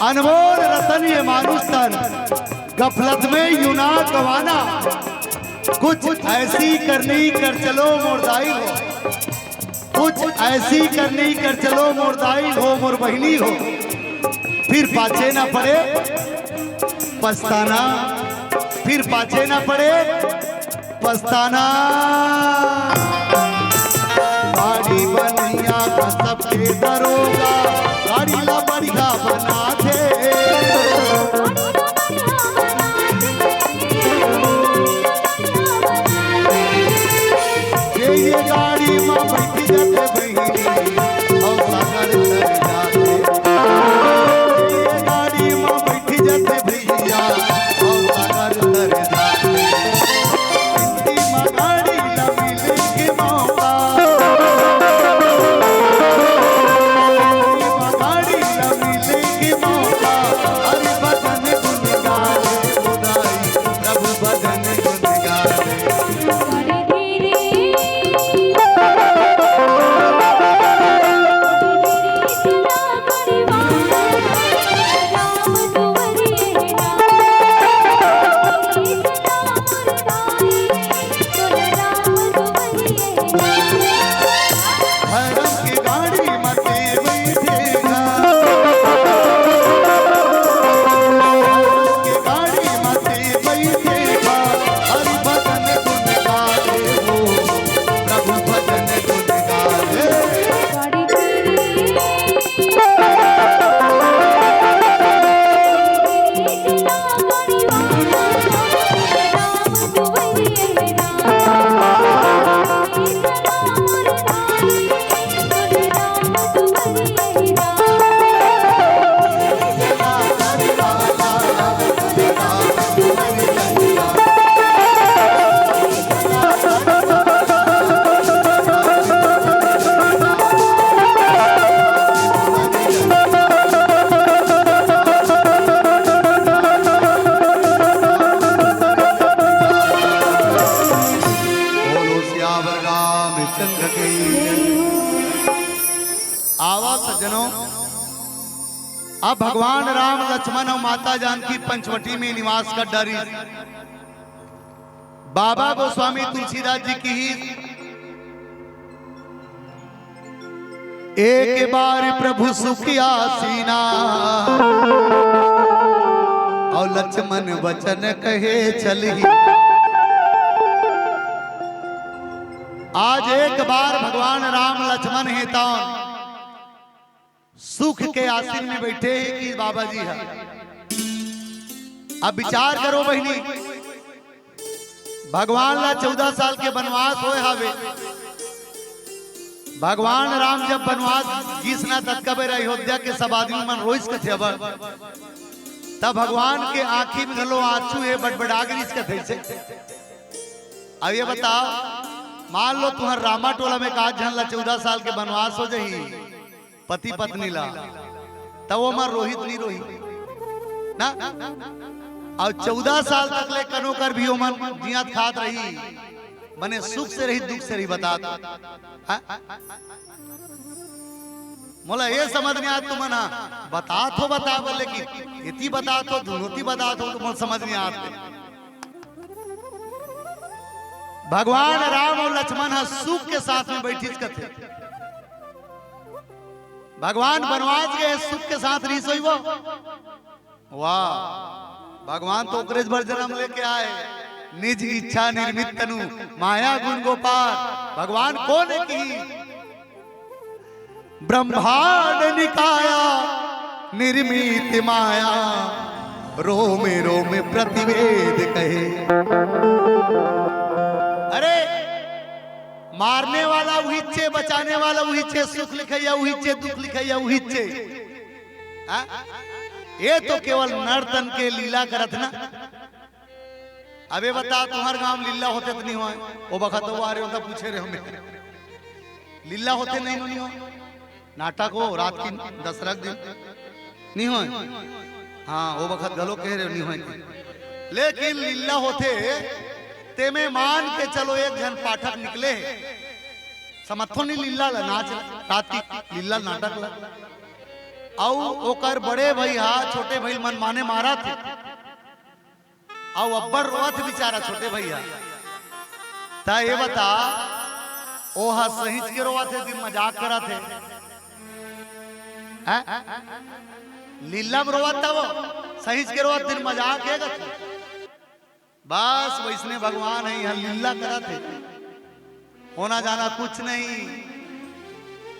अनमोल रतन ये मानुष तन, गफलत में यूं ना गंवाना। कुछ ऐसी करनी कर चलो मोर दाई हो, कुछ ऐसी करनी कर चलो मोर दाई हो, मोर बहिनी हो, फिर पाछे ना पड़े पछताना, फिर पाछे ना पड़े पछताना। गाड़ी बनइया का सबके दरोगा, गाड़ी ला बढ़िया बना दे। ये, ये गाड़ी में बैठ जाते बहिनी, और सागर तर जाते। ये, ये गाड़ी में बैठ जाते भैया, और सागर तर जाते। बोलो सियावर रामचंद्र की। आवा सज्जनों, अब भगवान राम, लक्ष्मण और माता जानकी पंचवटी में निवास कर डारिस। बाबा गोस्वामी तुलसीदास जी की ही एक बार प्रभु सुख आसीना, और लक्ष्मण वचन कहे चलही। आज एक बार भगवान राम लक्ष्मण हे तौन सुख के आसीन में बैठे हे कि बाबा जी हे। अब विचार करो बहिनी, भगवान ला चौदह साल के बनवास होय हावे। भगवान राम जब बनवास गिस ना, ततका बेर अयोध्या के सब आदमी मन रोइस कथे अबड़, तब भगवान के आँखी में घलो आँसू हे, बड़बड़ा गिरिस कथे से। अब ये बताओ, मान लो तुहर रामा टोला में का झन ला चौदह साल के बनवास हो जाही, पति पत्नी ला, त ओमा रोही त नी रोही ना? अउ चौदह साल तक ले कनो कर भी ओमन जियत खात रही, बने सुख से रही, दुख से रही, बता दो। हाँ? मोला ये समझ नहीं आत तुमन, हाँ, बतात हो, बता बोले कि एती बतात हो, दुनोती बतात हो, तो मोला समझ नहीं आत। भगवान राम अउ लक्ष्मण ह सुख के साथ में बैठिस कथे। भगवान बनवास गए, सुख के साथ रहिस होही वो। वाह, भगवान तो ओकरेच बर जन्म लेके आए। निज इच्छा निर्मित तनु, माया गुण गोपाल। भगवान कोन हे कि ब्रह्मांड निकाया निर्मित माया, रोम रोम प्रतिवेद कहे। अरे, मारने वाला उहीच हे, बचाने वाला उहीच हे, सुख लिखइया उहीच हे, दुख लिखइया उहीच हे। हाँ? ये तो केवल नर्तन के लीला करत ना। अबे बता, तुम्हर गांव लीला होथे त नहीं होय? ओ बखत वो आ रहे होता, पूछे रहे हमें, लीला होथे नहीं, नहीं होय? नाटक हो रात की दशहरा के दिन नहीं होय? हाँ, वो बखत घलो कहे रहे नहीं होय। लेकिन लीला होथे, तेमे मान के चलो एक झन पाठक निकले हे, समझथो नहीं लीला ला, नाच रात की लीला नाटक ला। अउ ओकर बड़े भइया छोटे भइया ल मनमाने मारत हे, अउ अब्बड़ रोवत हे बिचारा छोटे भइया। त ये बता, ओह सहिंच के रोवत हे, दिन मजाक करत हे? हैं? लीला म रोवत हे वो, सहिंच के रोवत, दिन मजाक हे कथे। बस वइसने भगवान हे, इहाँ लीला करत हे, होना जाना कुछ नहीं,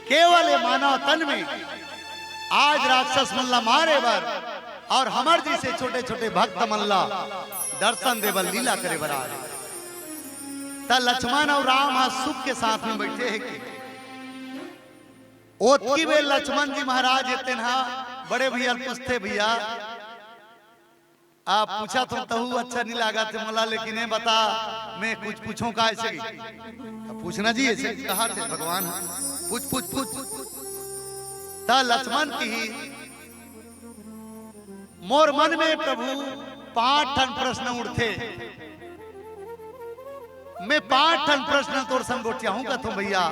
केवल ये मानव तन में आज राक्षस मन ला मारे बर अउ हमर जइसे छोटे-छोटे भक्त मन ला दर्शन दे बर, लीला करे बर आए। त लक्ष्मण अउ राम ह सुख के साथ में बइठे हे कि ओतकी बेर लक्ष्मण जी महाराज ए तेन ह बड़े भइया ल पूछथे, "भइया, आप पूछत हो तहू अच्छा नइ लागत हे मोला, लेकिन ये बता, मैं कुछ पूछों का?" अइसे कि अब पूछना जी, अइसे कहा थे भगवान ह, "पूछ, पूछ, पूछ।" त लक्ष्मण किहिस, "मोर मन में प्रभु पांच ठन प्रश्न उठथे, मैं पांच ठन प्रश्न तोर संग गोठियाहूं कथों भइया,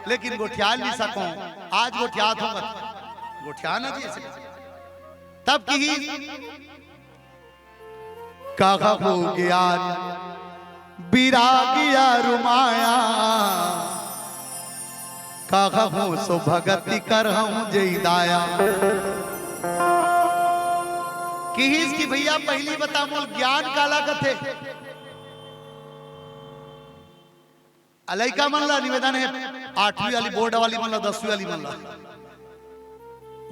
लेकिन गोठिया नइ सकों, आज गोठियात हों कथों।" "गोठिया ना जी," अइसे। तब किहिस, "कहहूं ज्ञान बिरागिया रुमाया, कहहूं सो भगति करहूं जई दाया।" किहिस कि भइया पहिली बता मोला ज्ञान काला कथे? अ लइका मन ला निवेदन हे, आठवीं वाली बोर्ड वाली मन ला, दसवीं वाली मन ला,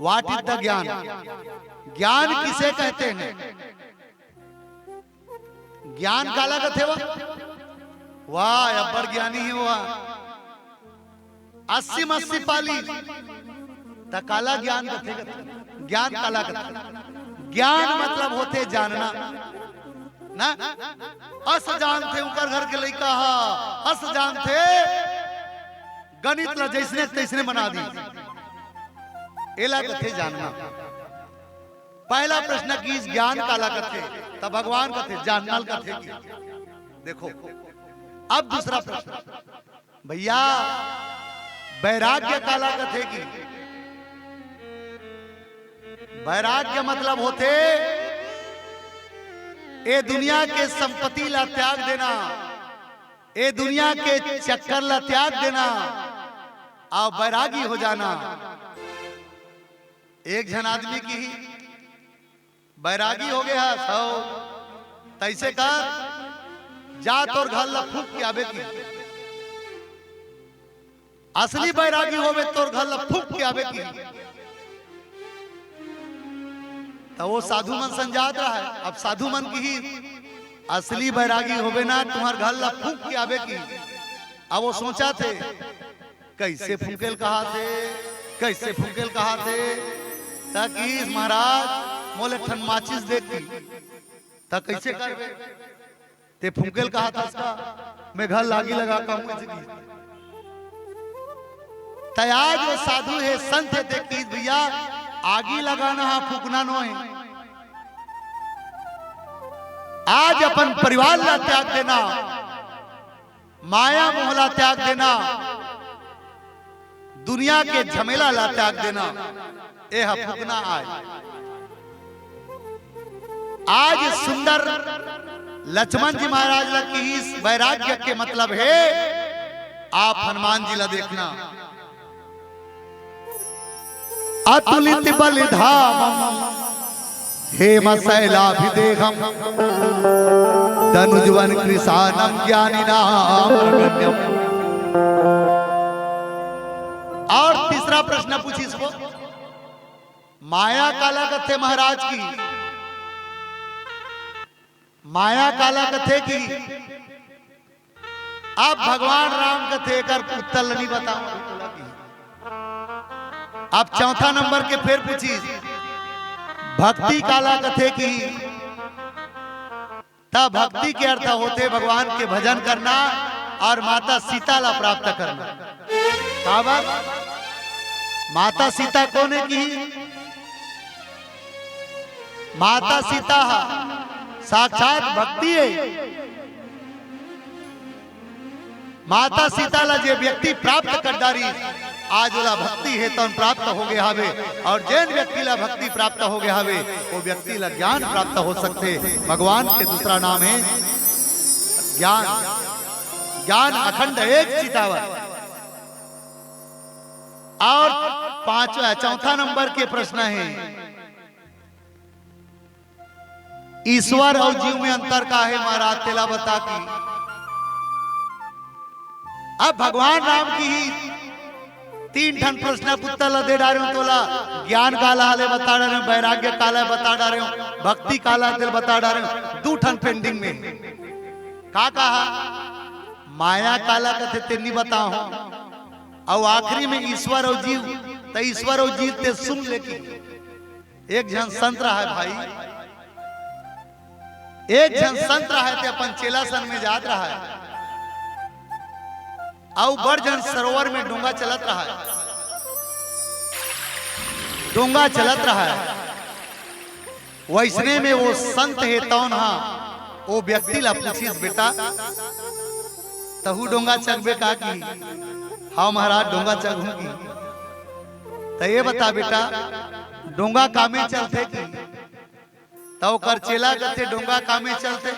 what is the ज्ञान? ज्ञान किसे कहते हैं? ज्ञान काला कथे वा? वाह, अब्बड़ ज्ञानी हे वा। अस्सी म अस्सी पाली, त काला ज्ञान कथे, कथे। ज्ञान काला कथे? ज्ञान मतलब होथे जानना। ना? अस जानथे, उंकर घर के लइका ह, अस जानथे, गणित ला जइसने तइसने बना दी। एला कथे जानना। पहला प्रश्न किहिस ज्ञान काला कथे, त भगवान कथे जानना ल कथे कि। देखो, अब दूसरा प्रश्न, भइया, वैराग्य काला कथे कि? वैराग्य मतलब होथे, ए दुनिया के संपत्ति ला त्याग देना, ए दुनिया के चक्कर ला त्याग देना, अउ बैरागी हो जाना। एक झन आदमी किहिस, बैरागी हो गे हस, हव, त अइसे कर, जा तोर घर ला फूंक के आबे कि। असली बैरागी होबे, तोर घर ला फूंक के आबे कि। त ओ साधु मन संग जात रहय। अब साधु मन किहिस, "असली बैरागी होबे ना, तुम्हर घर ला फूंक के आबे कि।" अब ओ सोचथे, कइसे फूंके ल कहाथे, कइसे फूंके ल कहाथे? त किहिस, "महाराज, मोला एक ठन माचिस दे कि।" त कइसे करबे? ते फूंके ल कहाथस का? मैं घर ला आगी लगा के आहूं, अइसे किहिस। त आज ओ साधु हे, संत हे, ते किहिस, "भइया, आगी लगाना हे, फूंकना नोहे। आज अपन परिवार ला त्याग देना, माया मोह ला त्याग देना, दुनिया के झमेला ला त्याग देना, एह फूंकना आय।" आज सुंदर लक्ष्मण जी महाराज ला किहिस, बैराग्य के मतलब हे, आप हनुमान जी ला देखना, अतुलित बलिधामम हेम शैलाभिदेहम दनुजवन कृशानम ज्ञानिनाम अग्रगण्यम। अउ तीसरा प्रश्न पूछिस वो, माया काला कथे महाराज कि? माया काला कथे कि? अब भगवान राम कथे, एकर उत्तर ल नइ बतावंव अभी तोला कि। अब चौथा नंबर के फेर पूछिस, भक्ति काला कथे कि? त भक्ति के अर्थ होथे भगवान के भजन करना अउ माता सीता ला प्राप्त करना। काबर? माता सीता कोन ए किही? माता सीता ह साक्षात भक्ति ए। माता सीता ला जे व्यक्ति प्राप्त कर डारिस, आज ओला भक्ति हे तौन प्राप्त हो गए हवे, और जेन व्यक्ति ला भक्ति प्राप्त हो गए हवे, वो व्यक्ति ला ज्ञान प्राप्त हो सकथे। भगवान के दूसरा नाम हे ज्ञान। ज्ञान अखंड एक चितावर। और पांचवा, चौथा नंबर के प्रश्न हे, ईश्वर अउ जीव में अंतर का हे महाराज, तेला बता। कि अब भगवान राम के ही तीन ठन प्रश्न के उत्तर ला दे डारे हों तोला। ज्ञान काला हे तेला बता डारे हों, वैराग्य काला हे बता डारे हों, भक्ति काला हे तेला बता डारे हों। दू ठन pending में हे। का कहा? माया काला कथे तेन नइ बताहों। अउ आखिरी में ईश्वर अउ जीव, त ईश्वर अउ जीव तें सुन ले। कि एक झन संत रहय भाई, एक झन संत रहय, ते अपन चेला संग में जात रहय, अउ बड़ झन सरोवर में डोंगा चलत रहय, डोंगा चलत रहय। वइसने में वो संत हे तौन हा, वो व्यक्ति ला पूछिस, "बेटा, तहू डोंगा चघबे का?" कि, "हाँ महाराज, डोंगा चघहूं।" कि, "त ये बता बेटा, डोंगा कामे चलथे?" कि, त ओकर चेला कथे, "डोंगा कामे चलथे?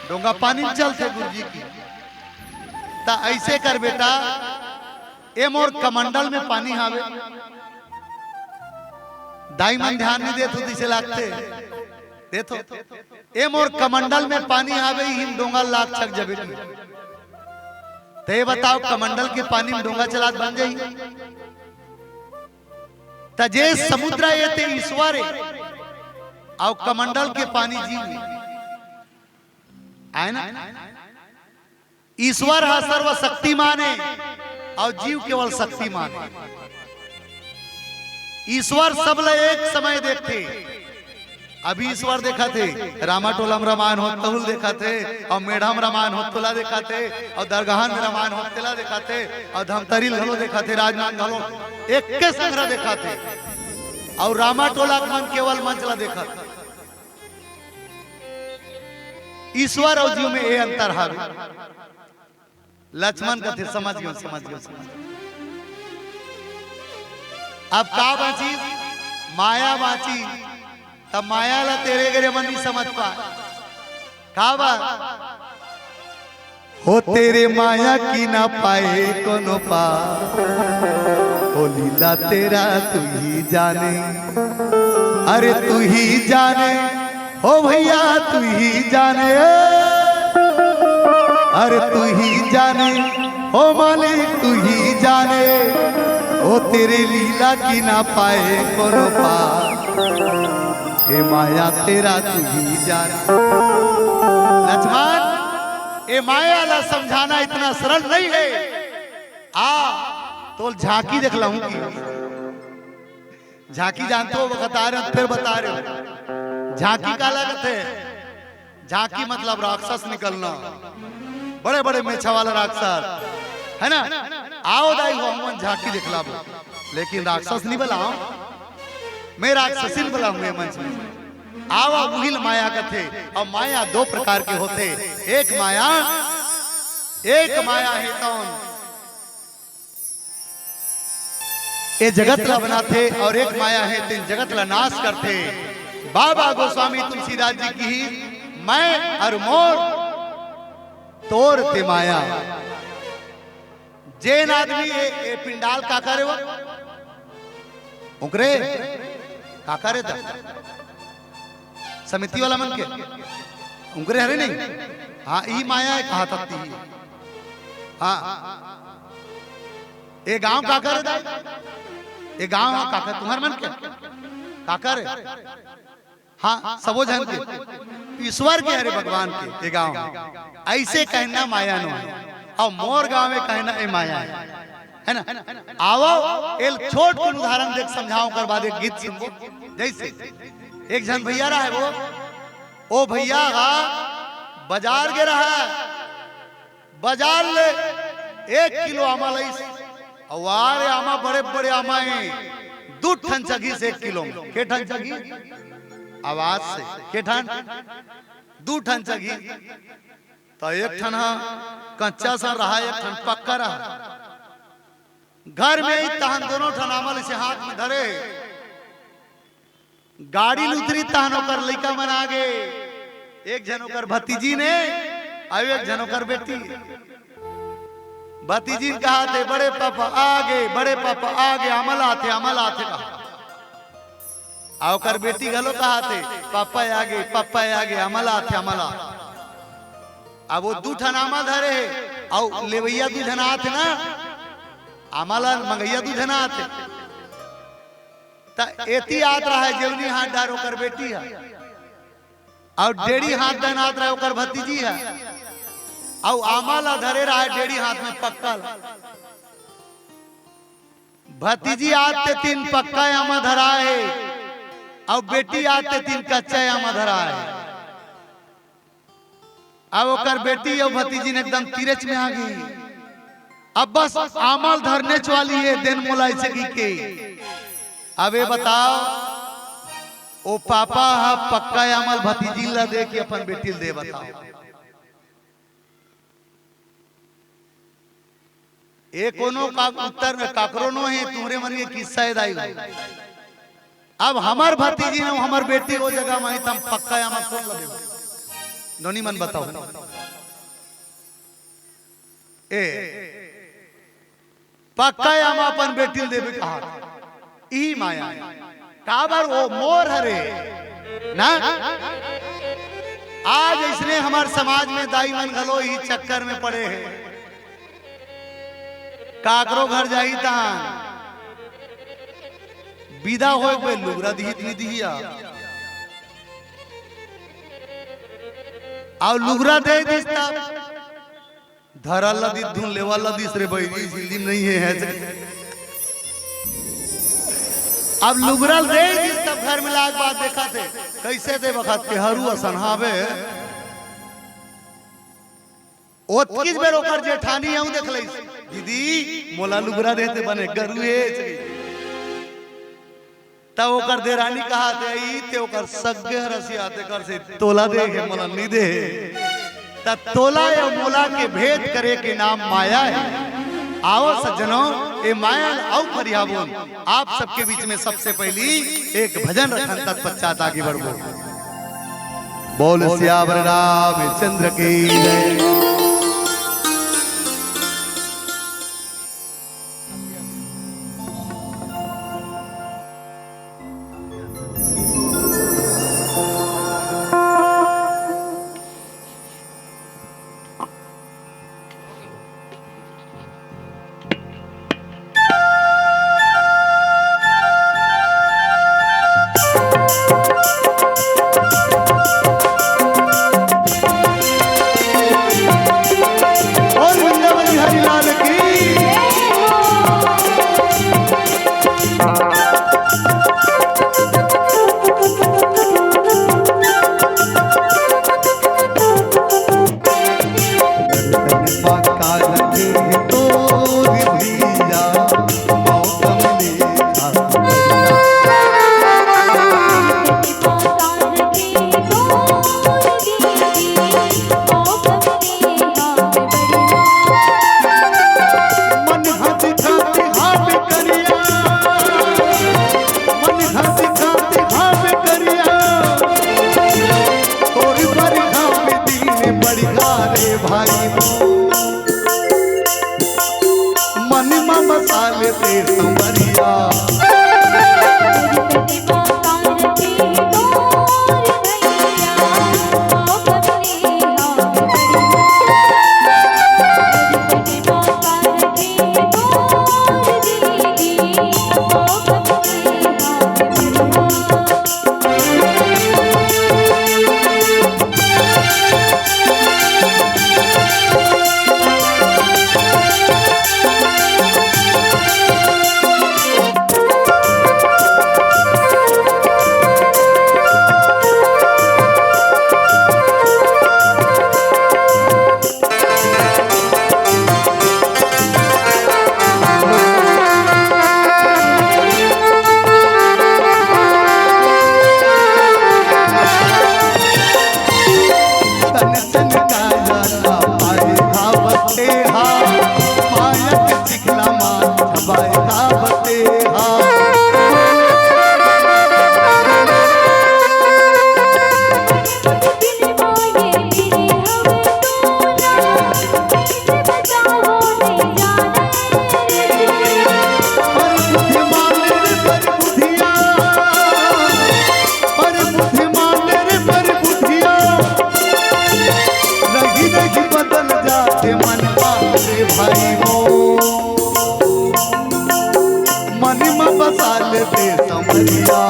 डोंगा पानी में चलथे गुरुजी।" कि, "त अइसे कर बेटा, ए मोर कमंडल में पानी हावे।" दाई मन ध्यान नइ देत हो, जइसे लागथे, देत हो। "ए मोर कमंडल में पानी हावे, इही में डोंगा लाग छक जबे।" कि, "त ये बताव, कमंडल के पानी में डोंगा चलात बन जाही?" त जे समुद्र हे ते ईश्वर हे, अउ कमंडल के पानी जीव हे। आय ना? ईश्वर हा सर्वशक्तिमान हे, अउ जीव केवल शक्तिमान हे। ईश्वर सब ला एक समय देखथे। अभी ईश्वर देखत हे, रामा टोला में रामायण होत तहू ल देखत हे, अउ मेढ़ा में रामायण होत तोला देखत हे, अउ दरगाह में रामायण होत तेला देखत हे, अउ धमतरी ल घलो देखत हे, राजनांदगांव घलो, एके संघरा देखत हे। अउ रामा टोला के मन केवल मंच ला देखत हे। ईश्वर अउ जीव में ए अंतर हावे। लक्ष्मण कथे, "समझ गेंव, समझ गेंव, समझ गेंव।" अब का बांचिस? माया बांचिस। त माया ला तेरे गेरे मन नइ समझ पाय। का बा? "हो तेरे माया की ना पाए कोनो पार, हो लीला तेरा तू ही जाने, अरे तू ही जाने।" ओ भैया तू ही जाने, अरे तू ही जाने, ओ मालिक तू ही जाने, ओ तेरे लीला की ना पाए कोनो पार, ए माया तेरा तू ही जाने। लक्ष्मण, ए माया ला समझाना इतना सरल नहीं है। आ, तोल झांकी देखलाहूं कि झांकी जानथो, बता रहे हो, फिर बता रहे हो। झांकी काला कथे? झांकी मतलब राक्षस निकलना, बड़े-बड़े मेछा वाला राक्षस, है ना? आओ दाई हो, हमन झांकी देखलाबो, लेकिन राक्षस नहीं बुलाओ, मैं राक्षसी ल बुलाहूं ये मंच में। आओ, उही ल माया कथे। अउ माया दो प्रकार के होथे, एक माया, एक माया हे तौन ए जगत ला बनाथे अउ एक माया हे, तेन जगत ला नाश करथे। बाबा गोस्वामी तुलसीदास जी किहिस, "मैं अउ मोर तोर ते माया।" जेन आदमी ए, ए पिंडाल का करे वो? उंकरे का करे त? समिति वाला मन के उंकरे हरे नहीं। हाँ, ई माया हे कहा थकती ही। हाँ, ए गांव काकर हे दाई? ए गांव काकर, तुम्हर मन के काकर हे? हाँ, सबो झन के, ईश्वर के हरे, भगवान के ए गांव। अइसे कहना माया नो हे, अउ मोर गांव में कहना ए माया हे, है ना? आवो, एल छोट कुन उदाहरण देख समझाओ, ओकर बाद एक गीत सुनबो। जैसे एक झन भैया रहा है वो, ओ भैया हा बाजार गे रहा, बाजार ले एक किलो आमा लइस। अउ आरे आमा बड़े बड़े आमा हे, दू ठन चघिस एक किलो में। के ठन चघिस? आवाज से। के ठन? दू ठन चघिस। त एक ठन हा कच्चा सन रहा, एक ठन पक्का रहा। घर में ही तहन दोनों ठन आमा ल अइसे हाथ में धरे हे। गाड़ी ल उतरी तहन ओकर लइका मन आगे, एक झन ओकर भतीजिन हे, अउ एक झन ओकर बेटी। भतीजिन कहत हे, "बड़े पापा आगे, बड़े पापा आगे, आमा ल आथे, आमा ल आथे," कहा। अउ ओकर बेटी घलो कहत हे, "पापा आगे, पापा आगे, आमा ल आथे, आमा ल आथे।" अब वो दू ठन आमा धरे हे, अउ लेवइया दू झन आत हे ना, आमा ल मंगइया दू झन आत हे। त एती आत रहा हे जेवनी हाथ डार ओकर बेटी ह, अउ डेढ़ी हाथ दन आत रहा हे ओकर भतीजी ह, अउ आमा ल धरे रहा हे डेढ़ी हाथ में पक्का ल। भतीजी आत ते तीन पक्का आमा धरा हे, अउ बेटी आत ते तीन कच्चा आमा धरा हे। अब ओकर बेटी अउ भतीजिन एकदम तीरेच में आ गे। अब बस आमा ल धरनेच वाली हे, "देन मोला," अइसे कहिके। अब ये बताव, ओ पापा ह पक्का आमा ल भतीजिन ल दे के अपन बेटी ल दे, बताव। ए कोनो का उत्तर में काकरो नो हे, तुमरे मन के किस्सा हे दाई। अब हमर भतीजिन अउ हमर बेटी ओ जगह में हे, त हम पक्का आमा कोन ल देबो? नोनी मन बताव। ए, पक्का आमा अपन बेटी ल देबे कहा। इही माया हे। काबर ओ मोर हरे ना। आज अइसने हमर समाज में दाई मन घलो इही चक्कर में पड़े हे। काकरो घर जाही तहां बिदा होय के लुगरा दिही त नइ दिही या। अउ लुगरा दे दिस तब धरा ल दिस धुन लेवा ल दिस रे बइरी, झिल्ली में नइ हे, हे। अब लुगरा ल दे दिस तब घर में लाय के बाद देखत हे, कइसे दे बखत के हरू असन हावे। ओतकीच बेर ओकर जेठानी अउ देख लइस, "दीदी, मोला लुगरा दे ते बने गरू हे।" त ओकर देरानी कहत हे, "ई ते ओकर सग्गे हरस आय, तेकर से तोला दे हे, मोला नइ दे हे।" त तोला अउ मोला के भेद करे के नाम माया हे। आवो सज्जनों, ए माया ल अउ फरियाबोन। आप सबके बीच में सबसे पहिली एक भजन रखन, तत्पश्चात आगे बढ़बो। बोल सियावर रामचंद्र की जय। और वृंदावन बिहारी लाल की। रे भाई मोर, मन म बसा ले ते समरिया।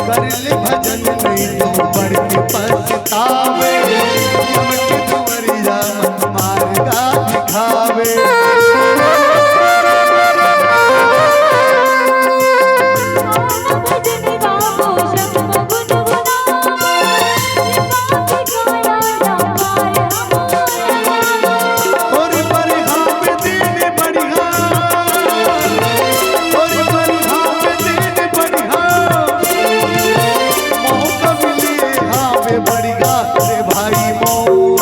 कर ले भजन नहीं तो बड़ के पछतावे, यम के दुआरिया मार्गा दिखावे। तोर बरहा पे दिन बढ़िया, तोर बरहा पे दिन बढ़िया, मौका मिले हावे बढ़िया रे भाई मोर।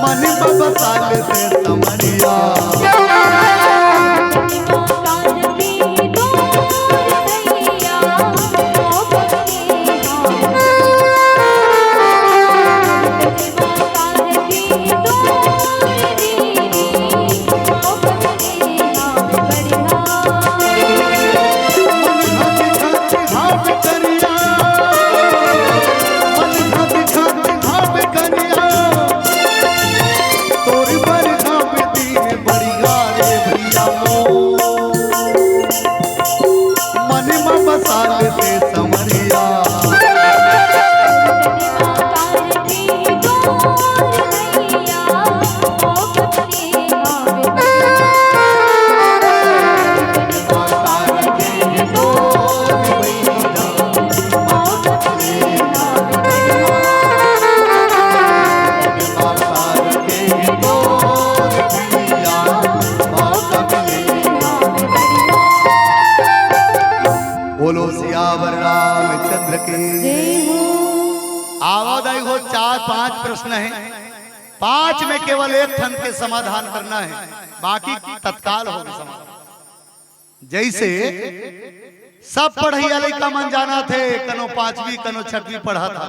मन बबसाल से समरिया। बोलो सियावर रामचंद्र की। आवा दाई हो, चार पांच प्रश्न हे, पांच में केवल एक ठन के समाधान करना हे, बाकी तत्काल होगे समाधान। जैसे सब पढ़इया लइका मन जानथे, कनो पांचवी, कनो छठवीं पढ़त हे।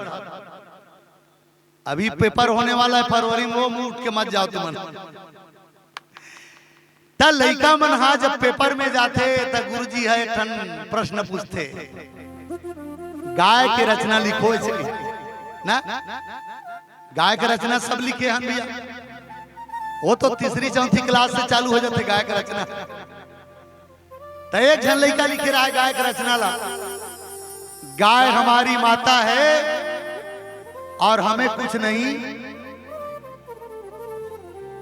अभी पेपर होने वाला हे फरवरी में, वो में उठ के मत जाव तुमन। त लइका मन हा जब पेपर में जाथे, त गुरुजी ह एक ठन प्रश्न पूछथे, गाय के रचना लिखो, ऐसे कही ना? गाय के रचना सब लिखे हन भैया, वो तो तीसरी चौथी क्लास से चालू हो जाथे गाय के रचना। त एक झन लइका लिखे रहय गाय के रचना ला, गाय हमारी माता है और हमें कुछ नहीं।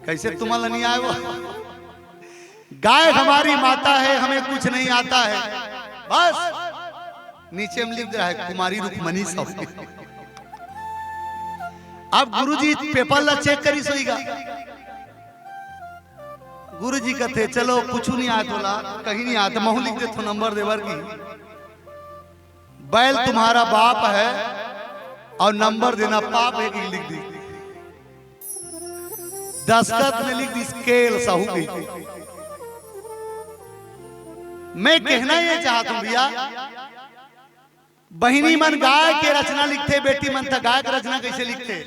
कैसे तुम्हारा नहीं आए वो? गाय हमारी माता है, हमें कुछ नहीं आता है। बस नीचे में लिख दे रहय कुमारी रुक्मणी सब। अब गुरुजी पेपर ला चेक करिस होही गा। गुरुजी कथे, "चलो, कुछु नहीं आय तोला, कहीं नहीं आय, त महूं लिख देथों नंबर देबर की। बैल तुम्हारा बाप है और नंबर देना पाप है," कि लिख दी। दस्तखत में लिख दी, स्केल सहू की। मैं कहना ये चाहत हूं भैया, बहिनी मन गाय के रचना लिखथे, बेटी मन त गाय के रचना कैसे लिखथे?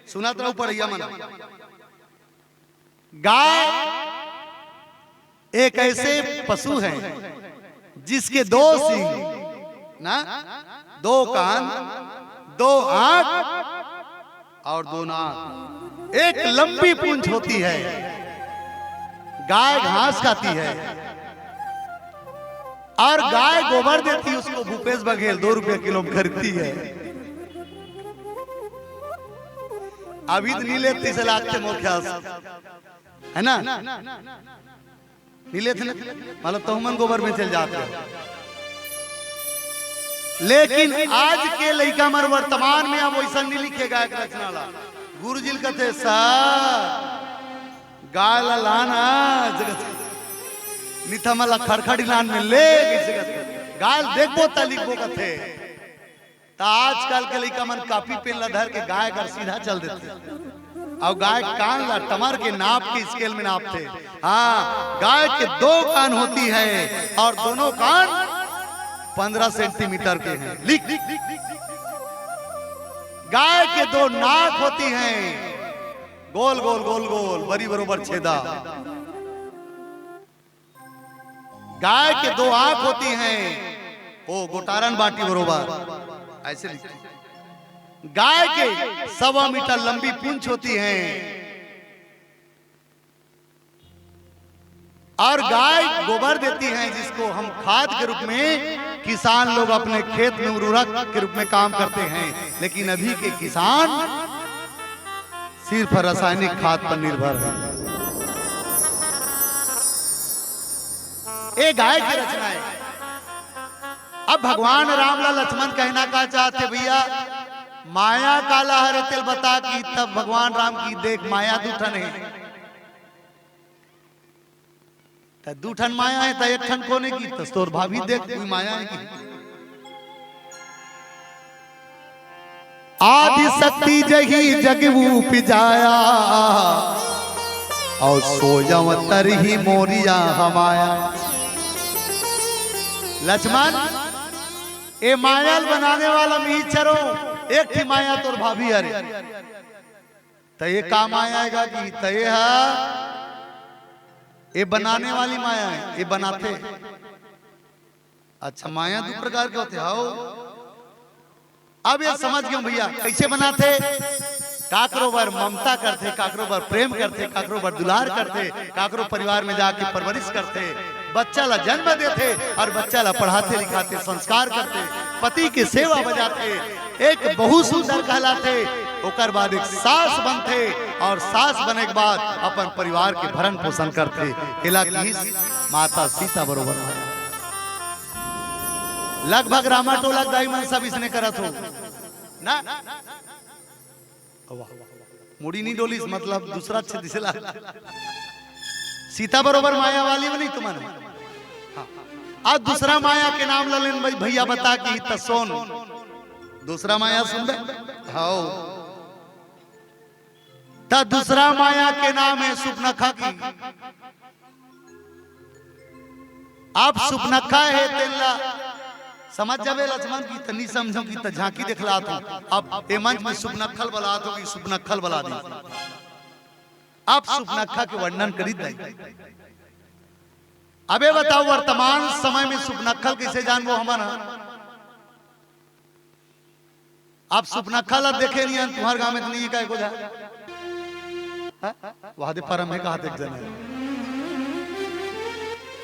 सुनत रहू पढ़इया मन। गाय एक ऐसे पशु है जिसके दो सींग, ना, दो कान, दो आंख और दो नाक, एक लंबी पूंछ होती है। गाय घास खाती है और गाय गोबर देती, उसको भूपेश बघेल दो रुपये किलो में खरीदती है। अभी तो नहीं लेती से लागते मोर ख्याल से, है ना? नहीं लेते ना, मतलब तुमन गोबर में चल जाते हो। लेकिन आज के लइका मन वर्तमान में अब वइसन नइ लिखे गाय के रचना ला। गुरुजी ल कथे, "सर, गाय ला लाना जगत, निथा मन ला खड़खड़ी लान में ले गई जगत, गाय ल देखबो त लिखबो," कथे। त आजकल के लइका मन कॉपी पेन ला धर के गाय कर सीधा चल देथे। अउ गाय कान ला टमर के नाप के स्केल में नापथे। हाँ, गाय के दो कान होती है और दोनों कान पन्द्रह सेंटीमीटर के हैं। लिख, लिख, लिख, लिख। गाय के दो नाक होती हैं, गोल गोल गोल गोल, बरी बरोबर छेदा। गाय के दो आंख होती हैं, ओ गोटारन बाटी बरोबर, ऐसे लिख। गाय के सवा मीटर लंबी पूंछ होती है और गाय गोबर देती है, जिसको हम खाद के रूप में किसान लोग अपने खेत में उर्वरक के रूप में काम करते हैं। लेकिन अभी के किसान सिर्फ रासायनिक खाद पर निर्भर है। ए गाय के रचना है। अब भगवान राम ला लक्ष्मण कहना का चाहथे, "भैया, माया काला हरे तेल बता," कि तब भगवान राम की, "देख, माया दू ठन हे।" त दू ठन माया हे, त एक ठन कोने की? त तोर भाभी देख, कोई माया हे कि? आदि शक्ति जही जग उपजाया, और सोयम तरही मोरिया हमाया। लक्ष्मण, ए माया ल बनाने वाला मीचरो, एक ही माया तोर भाभी हरे। त ये का माया आएगा कि त ये हा, ये बनाने वाली माया है, ये बनाते। अच्छा, माया दू प्रकार के होथे, हाओ। अब ये समझ गए भैया, कैसे बनाथे? काकरो बर ममता करथे, काकरो बर प्रेम करथे, काकरो बर दुलार करथे, काकरो परिवार में जाके परवरिश करथे, बच्चा ला जन्म देथे और बच्चा ला पढ़ाथे, लिखाथे, संस्कार करथे, पति के सेवा बजाथे, एक बहुत सुंदर कहलाथे, ओकर बाद एक सास बनथे और सास बने के बाद अपन परिवार के भरण पोषण करथे। एला किहिस माता सीता बरोबर माया। लगभग रामा टोला के दाई मन सब इसने करत हो ना। वाह। मुड़ी नहीं डोलिस, मतलब दूसरा अच्छे दिसेला। सीता बरोबर माया वाली बनी तुमन। हाँ। आज दूसरा माया के नाम ला लेन भाई, भैया बता कि त सोन। दूसरा माया सुन बे। हाओ। त दूसरा माया के नाम है सुपनखा की। आप सुपनखा हे तेन ला समझ जाबे लक्ष्मण की, त नी समझो की त झांकी देखलात हो। अब ए मंच में सुपनखल बलात हो कि सुपनखल बला दी। आप सुपनखा के वर्णन करी दाई। अबे बताओ, वर्तमान समय में सुपनखल कैसे जानबो हमन ह? आप सुपनखा ला देखे नहीं हन, तुम्हार गांव में तो नहीं है, काय को जा? हाँ? वहादे परम है, कहा देख जाना है।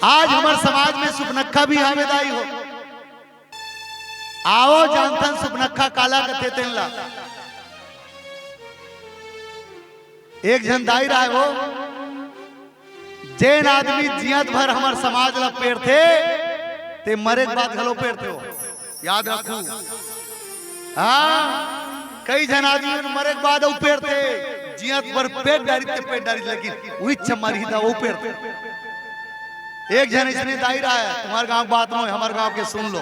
आज हमारे समाज में सुपनखा भी हावेदाई हो। आओ जानथन सुपनखा काला कथे तेन ला। एक झन दाई रहे हो, जेन आदमी जियत भर हमर समाज ला पेरथे, ते मरे के बाद घलो पेरथे हो। याद रखू। हाँ, कई झन आदमी मन मरे के बाद अउ पेरथे, जियत भर पेट डारी ते पेट डारी, लेकिन उही चमारी दा वो पेरथे। एक झन इसने दाई रहा है, तुम्हारे गांव के बात नोहे, हमर गांव के सुन लो।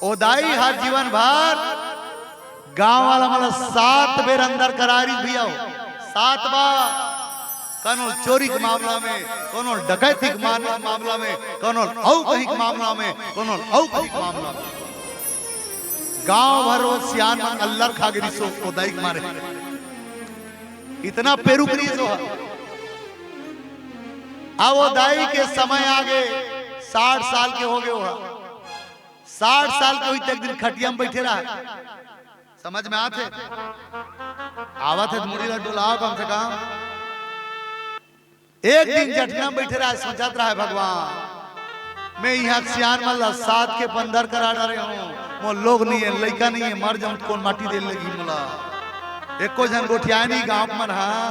ओ दाई हर जीवन भर गांव वाला मन ला सात बेर अंदर करा रिहिस भैया हो, सात बार। कोनो चोरी के मामला में, कोनो डकैती के माम-, मामला में, कोनो अउ कहीं के मामला में, कोनो अउ कहीं के मामला में। गांव भर वो सियान मन अल्लर खा गे रिहिस ओ दाई के मारे। इतना पेरुक रिहिस ओ हा। अब ओ दाई के समय आगे, साठ साल के हो गे ओ हा। साठ साल के होही त एक दिन खटिया में बैठे रहा। समझ में आथे? आवत हे त मुड़ी ला डोलाओ कम से कम। एक दिन जठना में बैठे रहा, सोचत रहा, "भगवान, मैं इहाँ सियान मन ला सात के अंदर करा डारे हूँ, मोर लोग नहीं है, लइका नहीं है, मर जाऊँ त कोन माटी दे लगही मोला? एको झन गोठियाए नहीं गाँव के मन हा,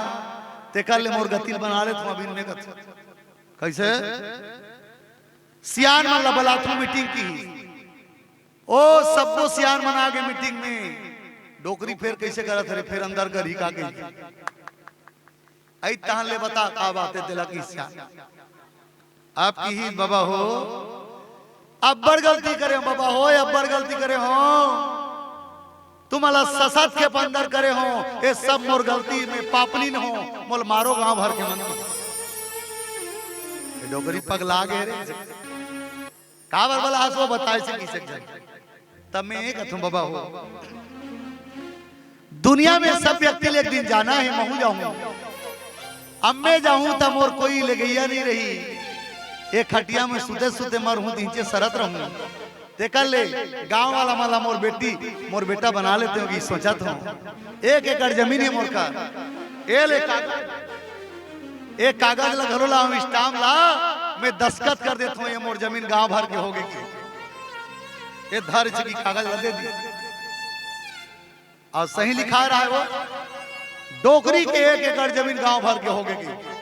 तेकर ले मोर गति ल बना लेथों अभी मैं कथों।" कैसे? सियान मन ला बलाथों मीटिंग की। ओ सब्बो सियान मन आगे मीटिंग में। डोकरी फेर कइसे करत हरे, फेर अंदर करही का कही। अई तहां ले बता का बात हे तेला की सियान। आप की ही बबा हो, अब्बड़ गलती करे हो बबा हो, अब्बड़ गलती करे हो। तुमला ससत के अंदर करे हो, ये सब मोर गलती, मैं पापनी न हो, मोला मारो गांव भर के मन। ये डोकरी पगला गे रे। काबर बलाहस ओ बताय से किसे जन। तब मैं ये कथूं बबा हो, दुनिया में सब व्यक्ति ले एक दिन जाना हे, महूं जाहूं। अब मैं जाहूं त मोर कोई लेगइया नहीं रही। एक खटिया में सुते सुते मरहूं, दिनचे सरत रहूं। तेकर ले गांव वाला मन ला मोर बेटी, मोर बेटा बना लेते हो कि सोचत हो। एक एकड़ जमीन हे मोर कर। ए ले कागज, ए कागज ला घलो लाहूं, स्टाम्प ला, मैं दस्खत कर देत हों, ये मोर जमीन गांव भर के होगे के। ए धर चुकी कागज ला दे दी। अउ सही लिखाय रहय वो, डोकरी के एक एकड़ जमीन गांव भर के होगे के।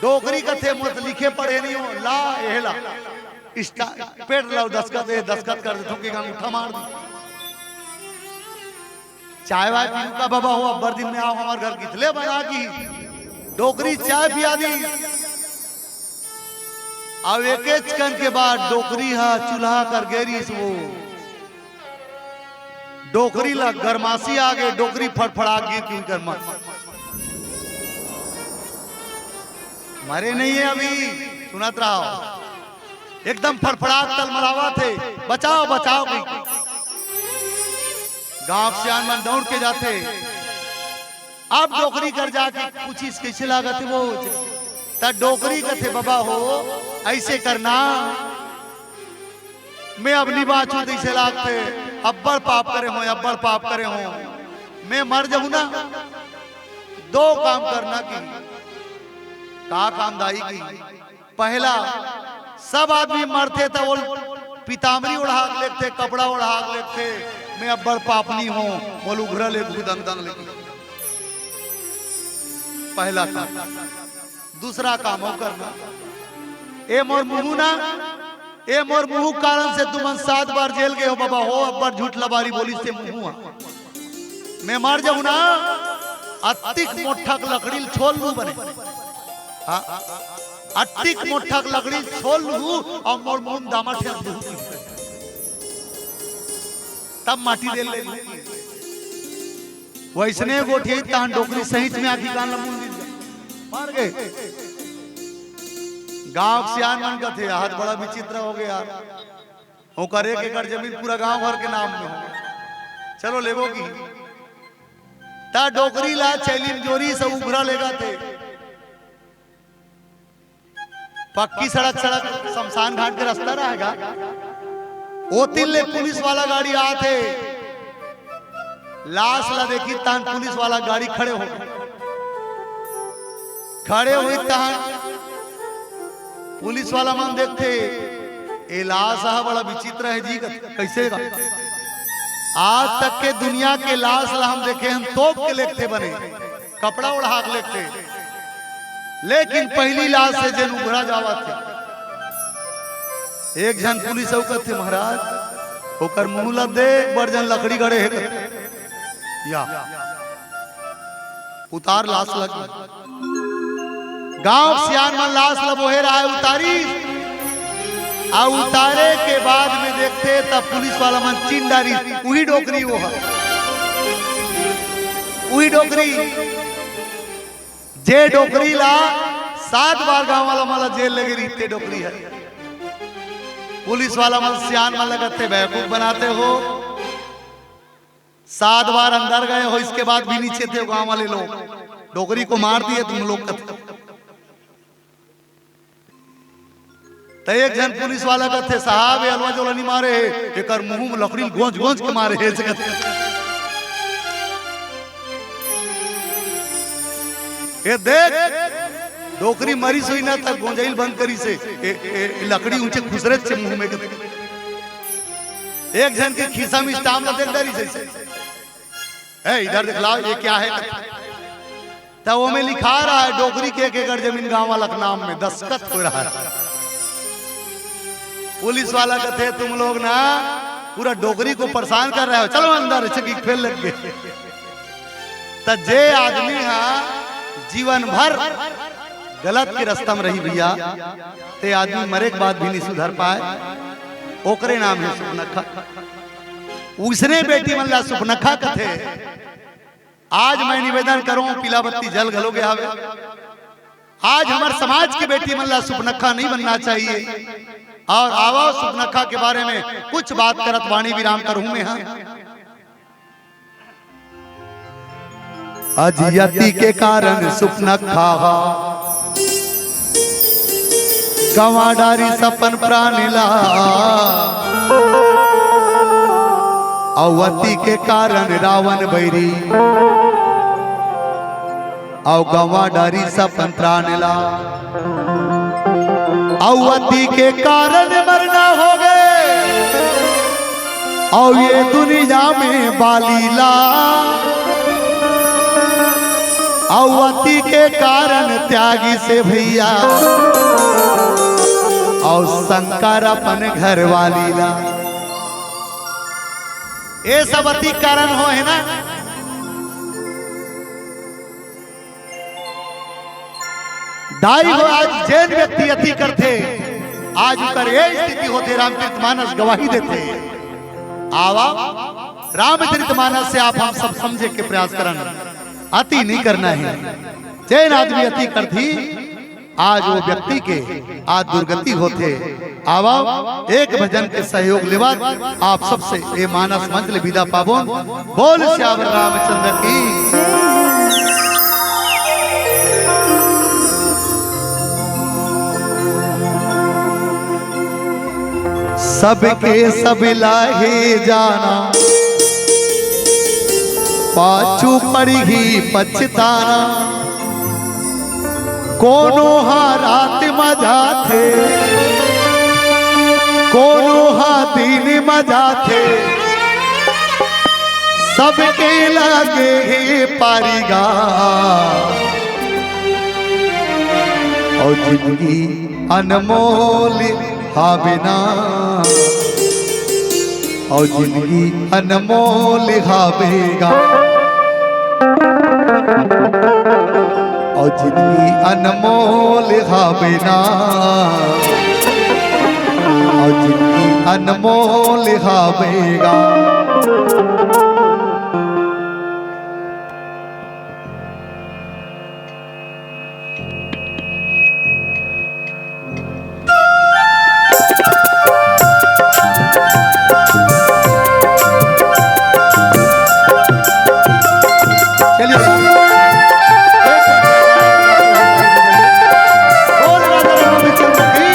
डोकरी कथे, "मोर लिखे पढ़े नहीं हो, ला, एहला।" स्टा-, पेट ला दस्खत, ए, दस्खत कर देथों कि अंगूठा मार दी। चाय वाय पीहू का बबा हो, अब्बड़ दिन में आव हमर घर, किथले बना की। डोकरी चाय पिया दी। अउ एकेच कन के बाद डोकरी ह चूल्हा कर गे रिहिस वो। डोकरी ला गरमासी आ गे, डोकरी फड़फड़ा गिर के उनकर मर। मरे नहीं हे अभी, सुनत रहो। एकदम फड़फड़ात तलमलावत हे, "बचाओ, बचाओ" कही। गांव के सियान मन दौड़ के जाथे। अब डोकरी कर जाके पूछिस, "कइसे लागत हे वो?" त डोकरी कथे, "बबा हो, अइसे करना, मैं अब नी बांचूं तइसे लागथे, अब्बड़ पाप करे हों, अब्बड़ पाप करे हों। मैं मर जाहूं ना, दो काम करना" कही। "का काम दाई?" कही। "पहला, सब आदमी मरथे त वो पीतामरी ओढ़ा के लेगथे, कपड़ा ओढ़ा के लेगथे, मैं अब्बड़ पापनी हों, मोला उघरा ले घुदंगदंग लेके।" पहला काम। दूसरा काम अउ करना, ए मोर मुंहू ना, ए मोर मुंहू कारण से तुमन सात बार जेल गे हो बबा हो, अब्बड़ झूठ लबारी बोलिस ते मुंहू हा। मैं मर जाहूं ना, अत्तिक मोठक लकड़ी ल छोल लूहूं बने। हां, अत्तिक मोठक लकड़ी ल छोल लूहूं अउ मोर मुंह दामा ठेक दूहूं। तब माटी दे ले। वइसने गोठियाही तहां डोकरी सहीच में आखी कान ल मूंद दिस। मर गे। गांव के सियान मन कथे, "आज बड़ा विचित्र होगे यार।" ओकर एक एकड़ जमीन पूरा गांव भर के नाम में हो। चलो लेबो की। त डोकरी ला चैली म जोरिस अउ उघरा लेगथे। पक्की सड़क, सड़क शमशान घाट के रस्ता रहय गा। ओ तीर ले पुलिस वाला गाड़ी आत हे। लाश ला देखिस तहां पुलिस वाला गाड़ी खड़े हो, खड़े होइस तहां पुलिस वाला मन देखथे, "ए लाश ह बड़ा विचित्र हे जी, कइसे गा?" आज तक के दुनिया के लाश ला हम देखे हन, तोप के लेगथे बने। कपड़ा ओढ़ा के लेगथे, लेकिन पहिली लाश हे जेन उघरा जावत हे। एक झन पुलिस अउ कथे, "महाराज, ओकर मुंह ला देख, बड़ झन लकड़ी गड़े हे।" या उतार लाश ला। गांव सियान मन लाश ला बोहे रहय, उतारिस। अउ उतारे के बाद में देखथे त पुलिस वाला मन चिन डारिस, उही डोकरी वो ह। उही डोकरी, जे डोकरी ला सात बार गांव वाला मन ला जेल लेगे रिहिस ते डोकरी ह। पुलिस वाला मन सियान मन ला कथे, "बेवकूफ बनाते हो।" सात बार अंदर गए हो, इसके बाद भी नीचे थे गांव वाले लोग, "डोकरी को मार दिए तुम लोग।" त एक झन पुलिस वाला कथे, "साहब, ये अलवा जोला नी मारे हे, एकर मुंह में लकड़ी ल गोंज गोंज के मारे हे," ऐसे कथे। "ए देख, डोकरी मरिस होही ना, त गोंजइल बंद करिस हे, ए, ए, लकड़ी उंचे खुसरेच हे मुंह में," कथे। एक झन के खीसा में स्टाम्प ला देख डारिस हे, "ए, इधर दिखलाओ, ये क्या है?" त ओमे लिखा रहय, डोकरी के एक एकड़ जमीन गांव वाला के नाम में दस्खत हो रहय। पुलिस वाला कथे, "तुम लोग ना पूरा डोकरी को परेशान कर रहे हो, चलो अंदर, ऐसे कि फेल लग गए।" त जे आदमी हा जीवन भर गलत के रास्ता में रही भैया, ते आदमी मरे के बाद भी नहीं सुधर पाए, ओकरे नाम है सुपनखा। उसने बेटी मन ला सुपनखा कथे। आज मैं निवेदन करूं, पीला बत्ती जल घलो गे हावे। आज हमर समाज के बेटी मन ला सुपनखा नहीं बनना चाहिए। और आवा सुपनखा के बारे में कुछ बात करत वाणी विराम करूं मैं, हाँ। अजियती के कारण सुपनखा हा गंवा डारिस अपन प्राण ला। अवती के कारण रावण बैरी अउ गंवा डारिस अपन प्राण ला। अवती के कारण मरना हो गे अउ ये दुनिया में बाली ला। अवती के कारण त्यागिस भैया अउ शंकर अपन घरवाली ला। ये सब अति कारण हो है ना। दाई हो, आज जेन व्यक्ति अति करथे, आज ओकर ये स्थिति होथे। रामचरित मानस गवाही देथे। आवा, रामचरित मानस से आप हम सब समझे के प्रयास करन, अति नहीं करना है। जेन आदमी अति करथी, आज वो व्यक्ति के आज दुर्गति होथे। आवा, एक भजन के सहयोग लेवत आप सबसे ये मानस मंच ले विदा पाबोन। बोल सियावर रामचंद्र की। सबके सब लाहे जाना, पाछू पड़ही पछताना। कोनो हा रात म जाथे, कोनो हा दिन म जाथे, सबके लागे हे पारी गा। अउ जिंदगी अनमोल हावे ना, अउ जिंदगी अनमोल हावे गा, अउ जिंदगी अनमोल हावे ना, अउ जिंदगी अनमोल हावे गा। चलिए। बोल राजा रामचंद्र की।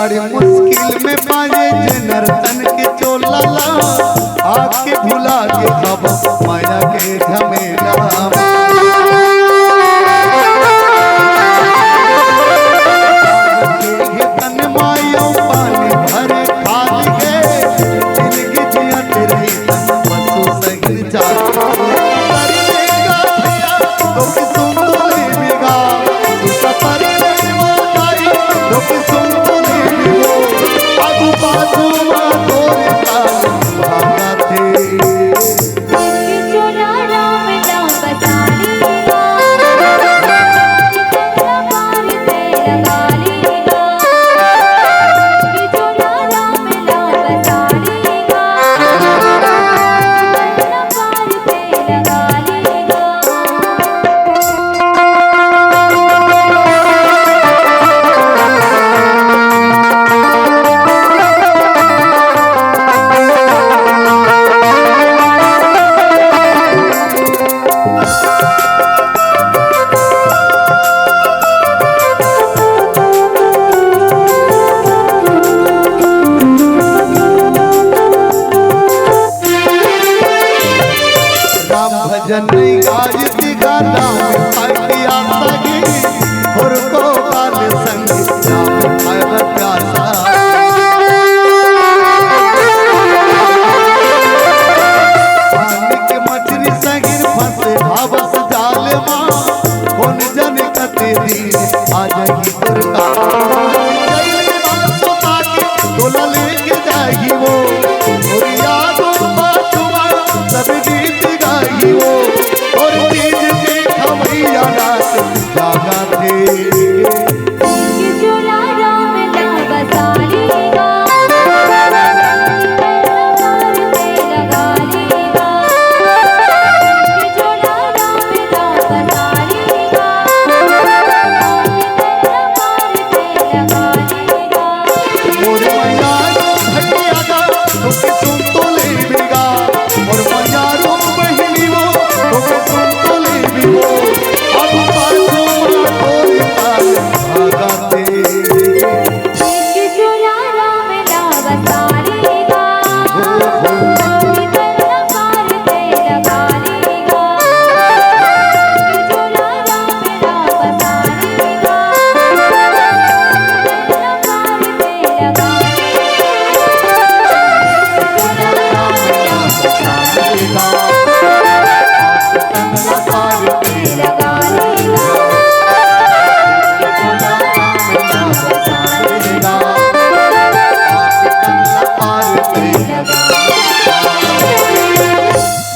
बड़ी मुश्किल में पाए जे नर्तन के चोला ला, आके भुला के अब माया के झमेला। के तन मायो पानी भरे खाली के, जिंदगी जियत रही तन पशु सहित जात। राम भजन नहीं गाय दिगाना, आखिया सगी, और को काल संग, राम भव प्यासा। पानी के मछली संगिर फंसे, हवस जाल मा, कौन जन कते दिन आ जाएगी दुर्गा। तोला लेके जाएगी वो, और यादों बातों सब गीत गाएगी वो, और तीज के खमैया रात जागा थे।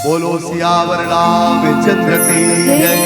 बोलो सियावर रामचंद्र की जय।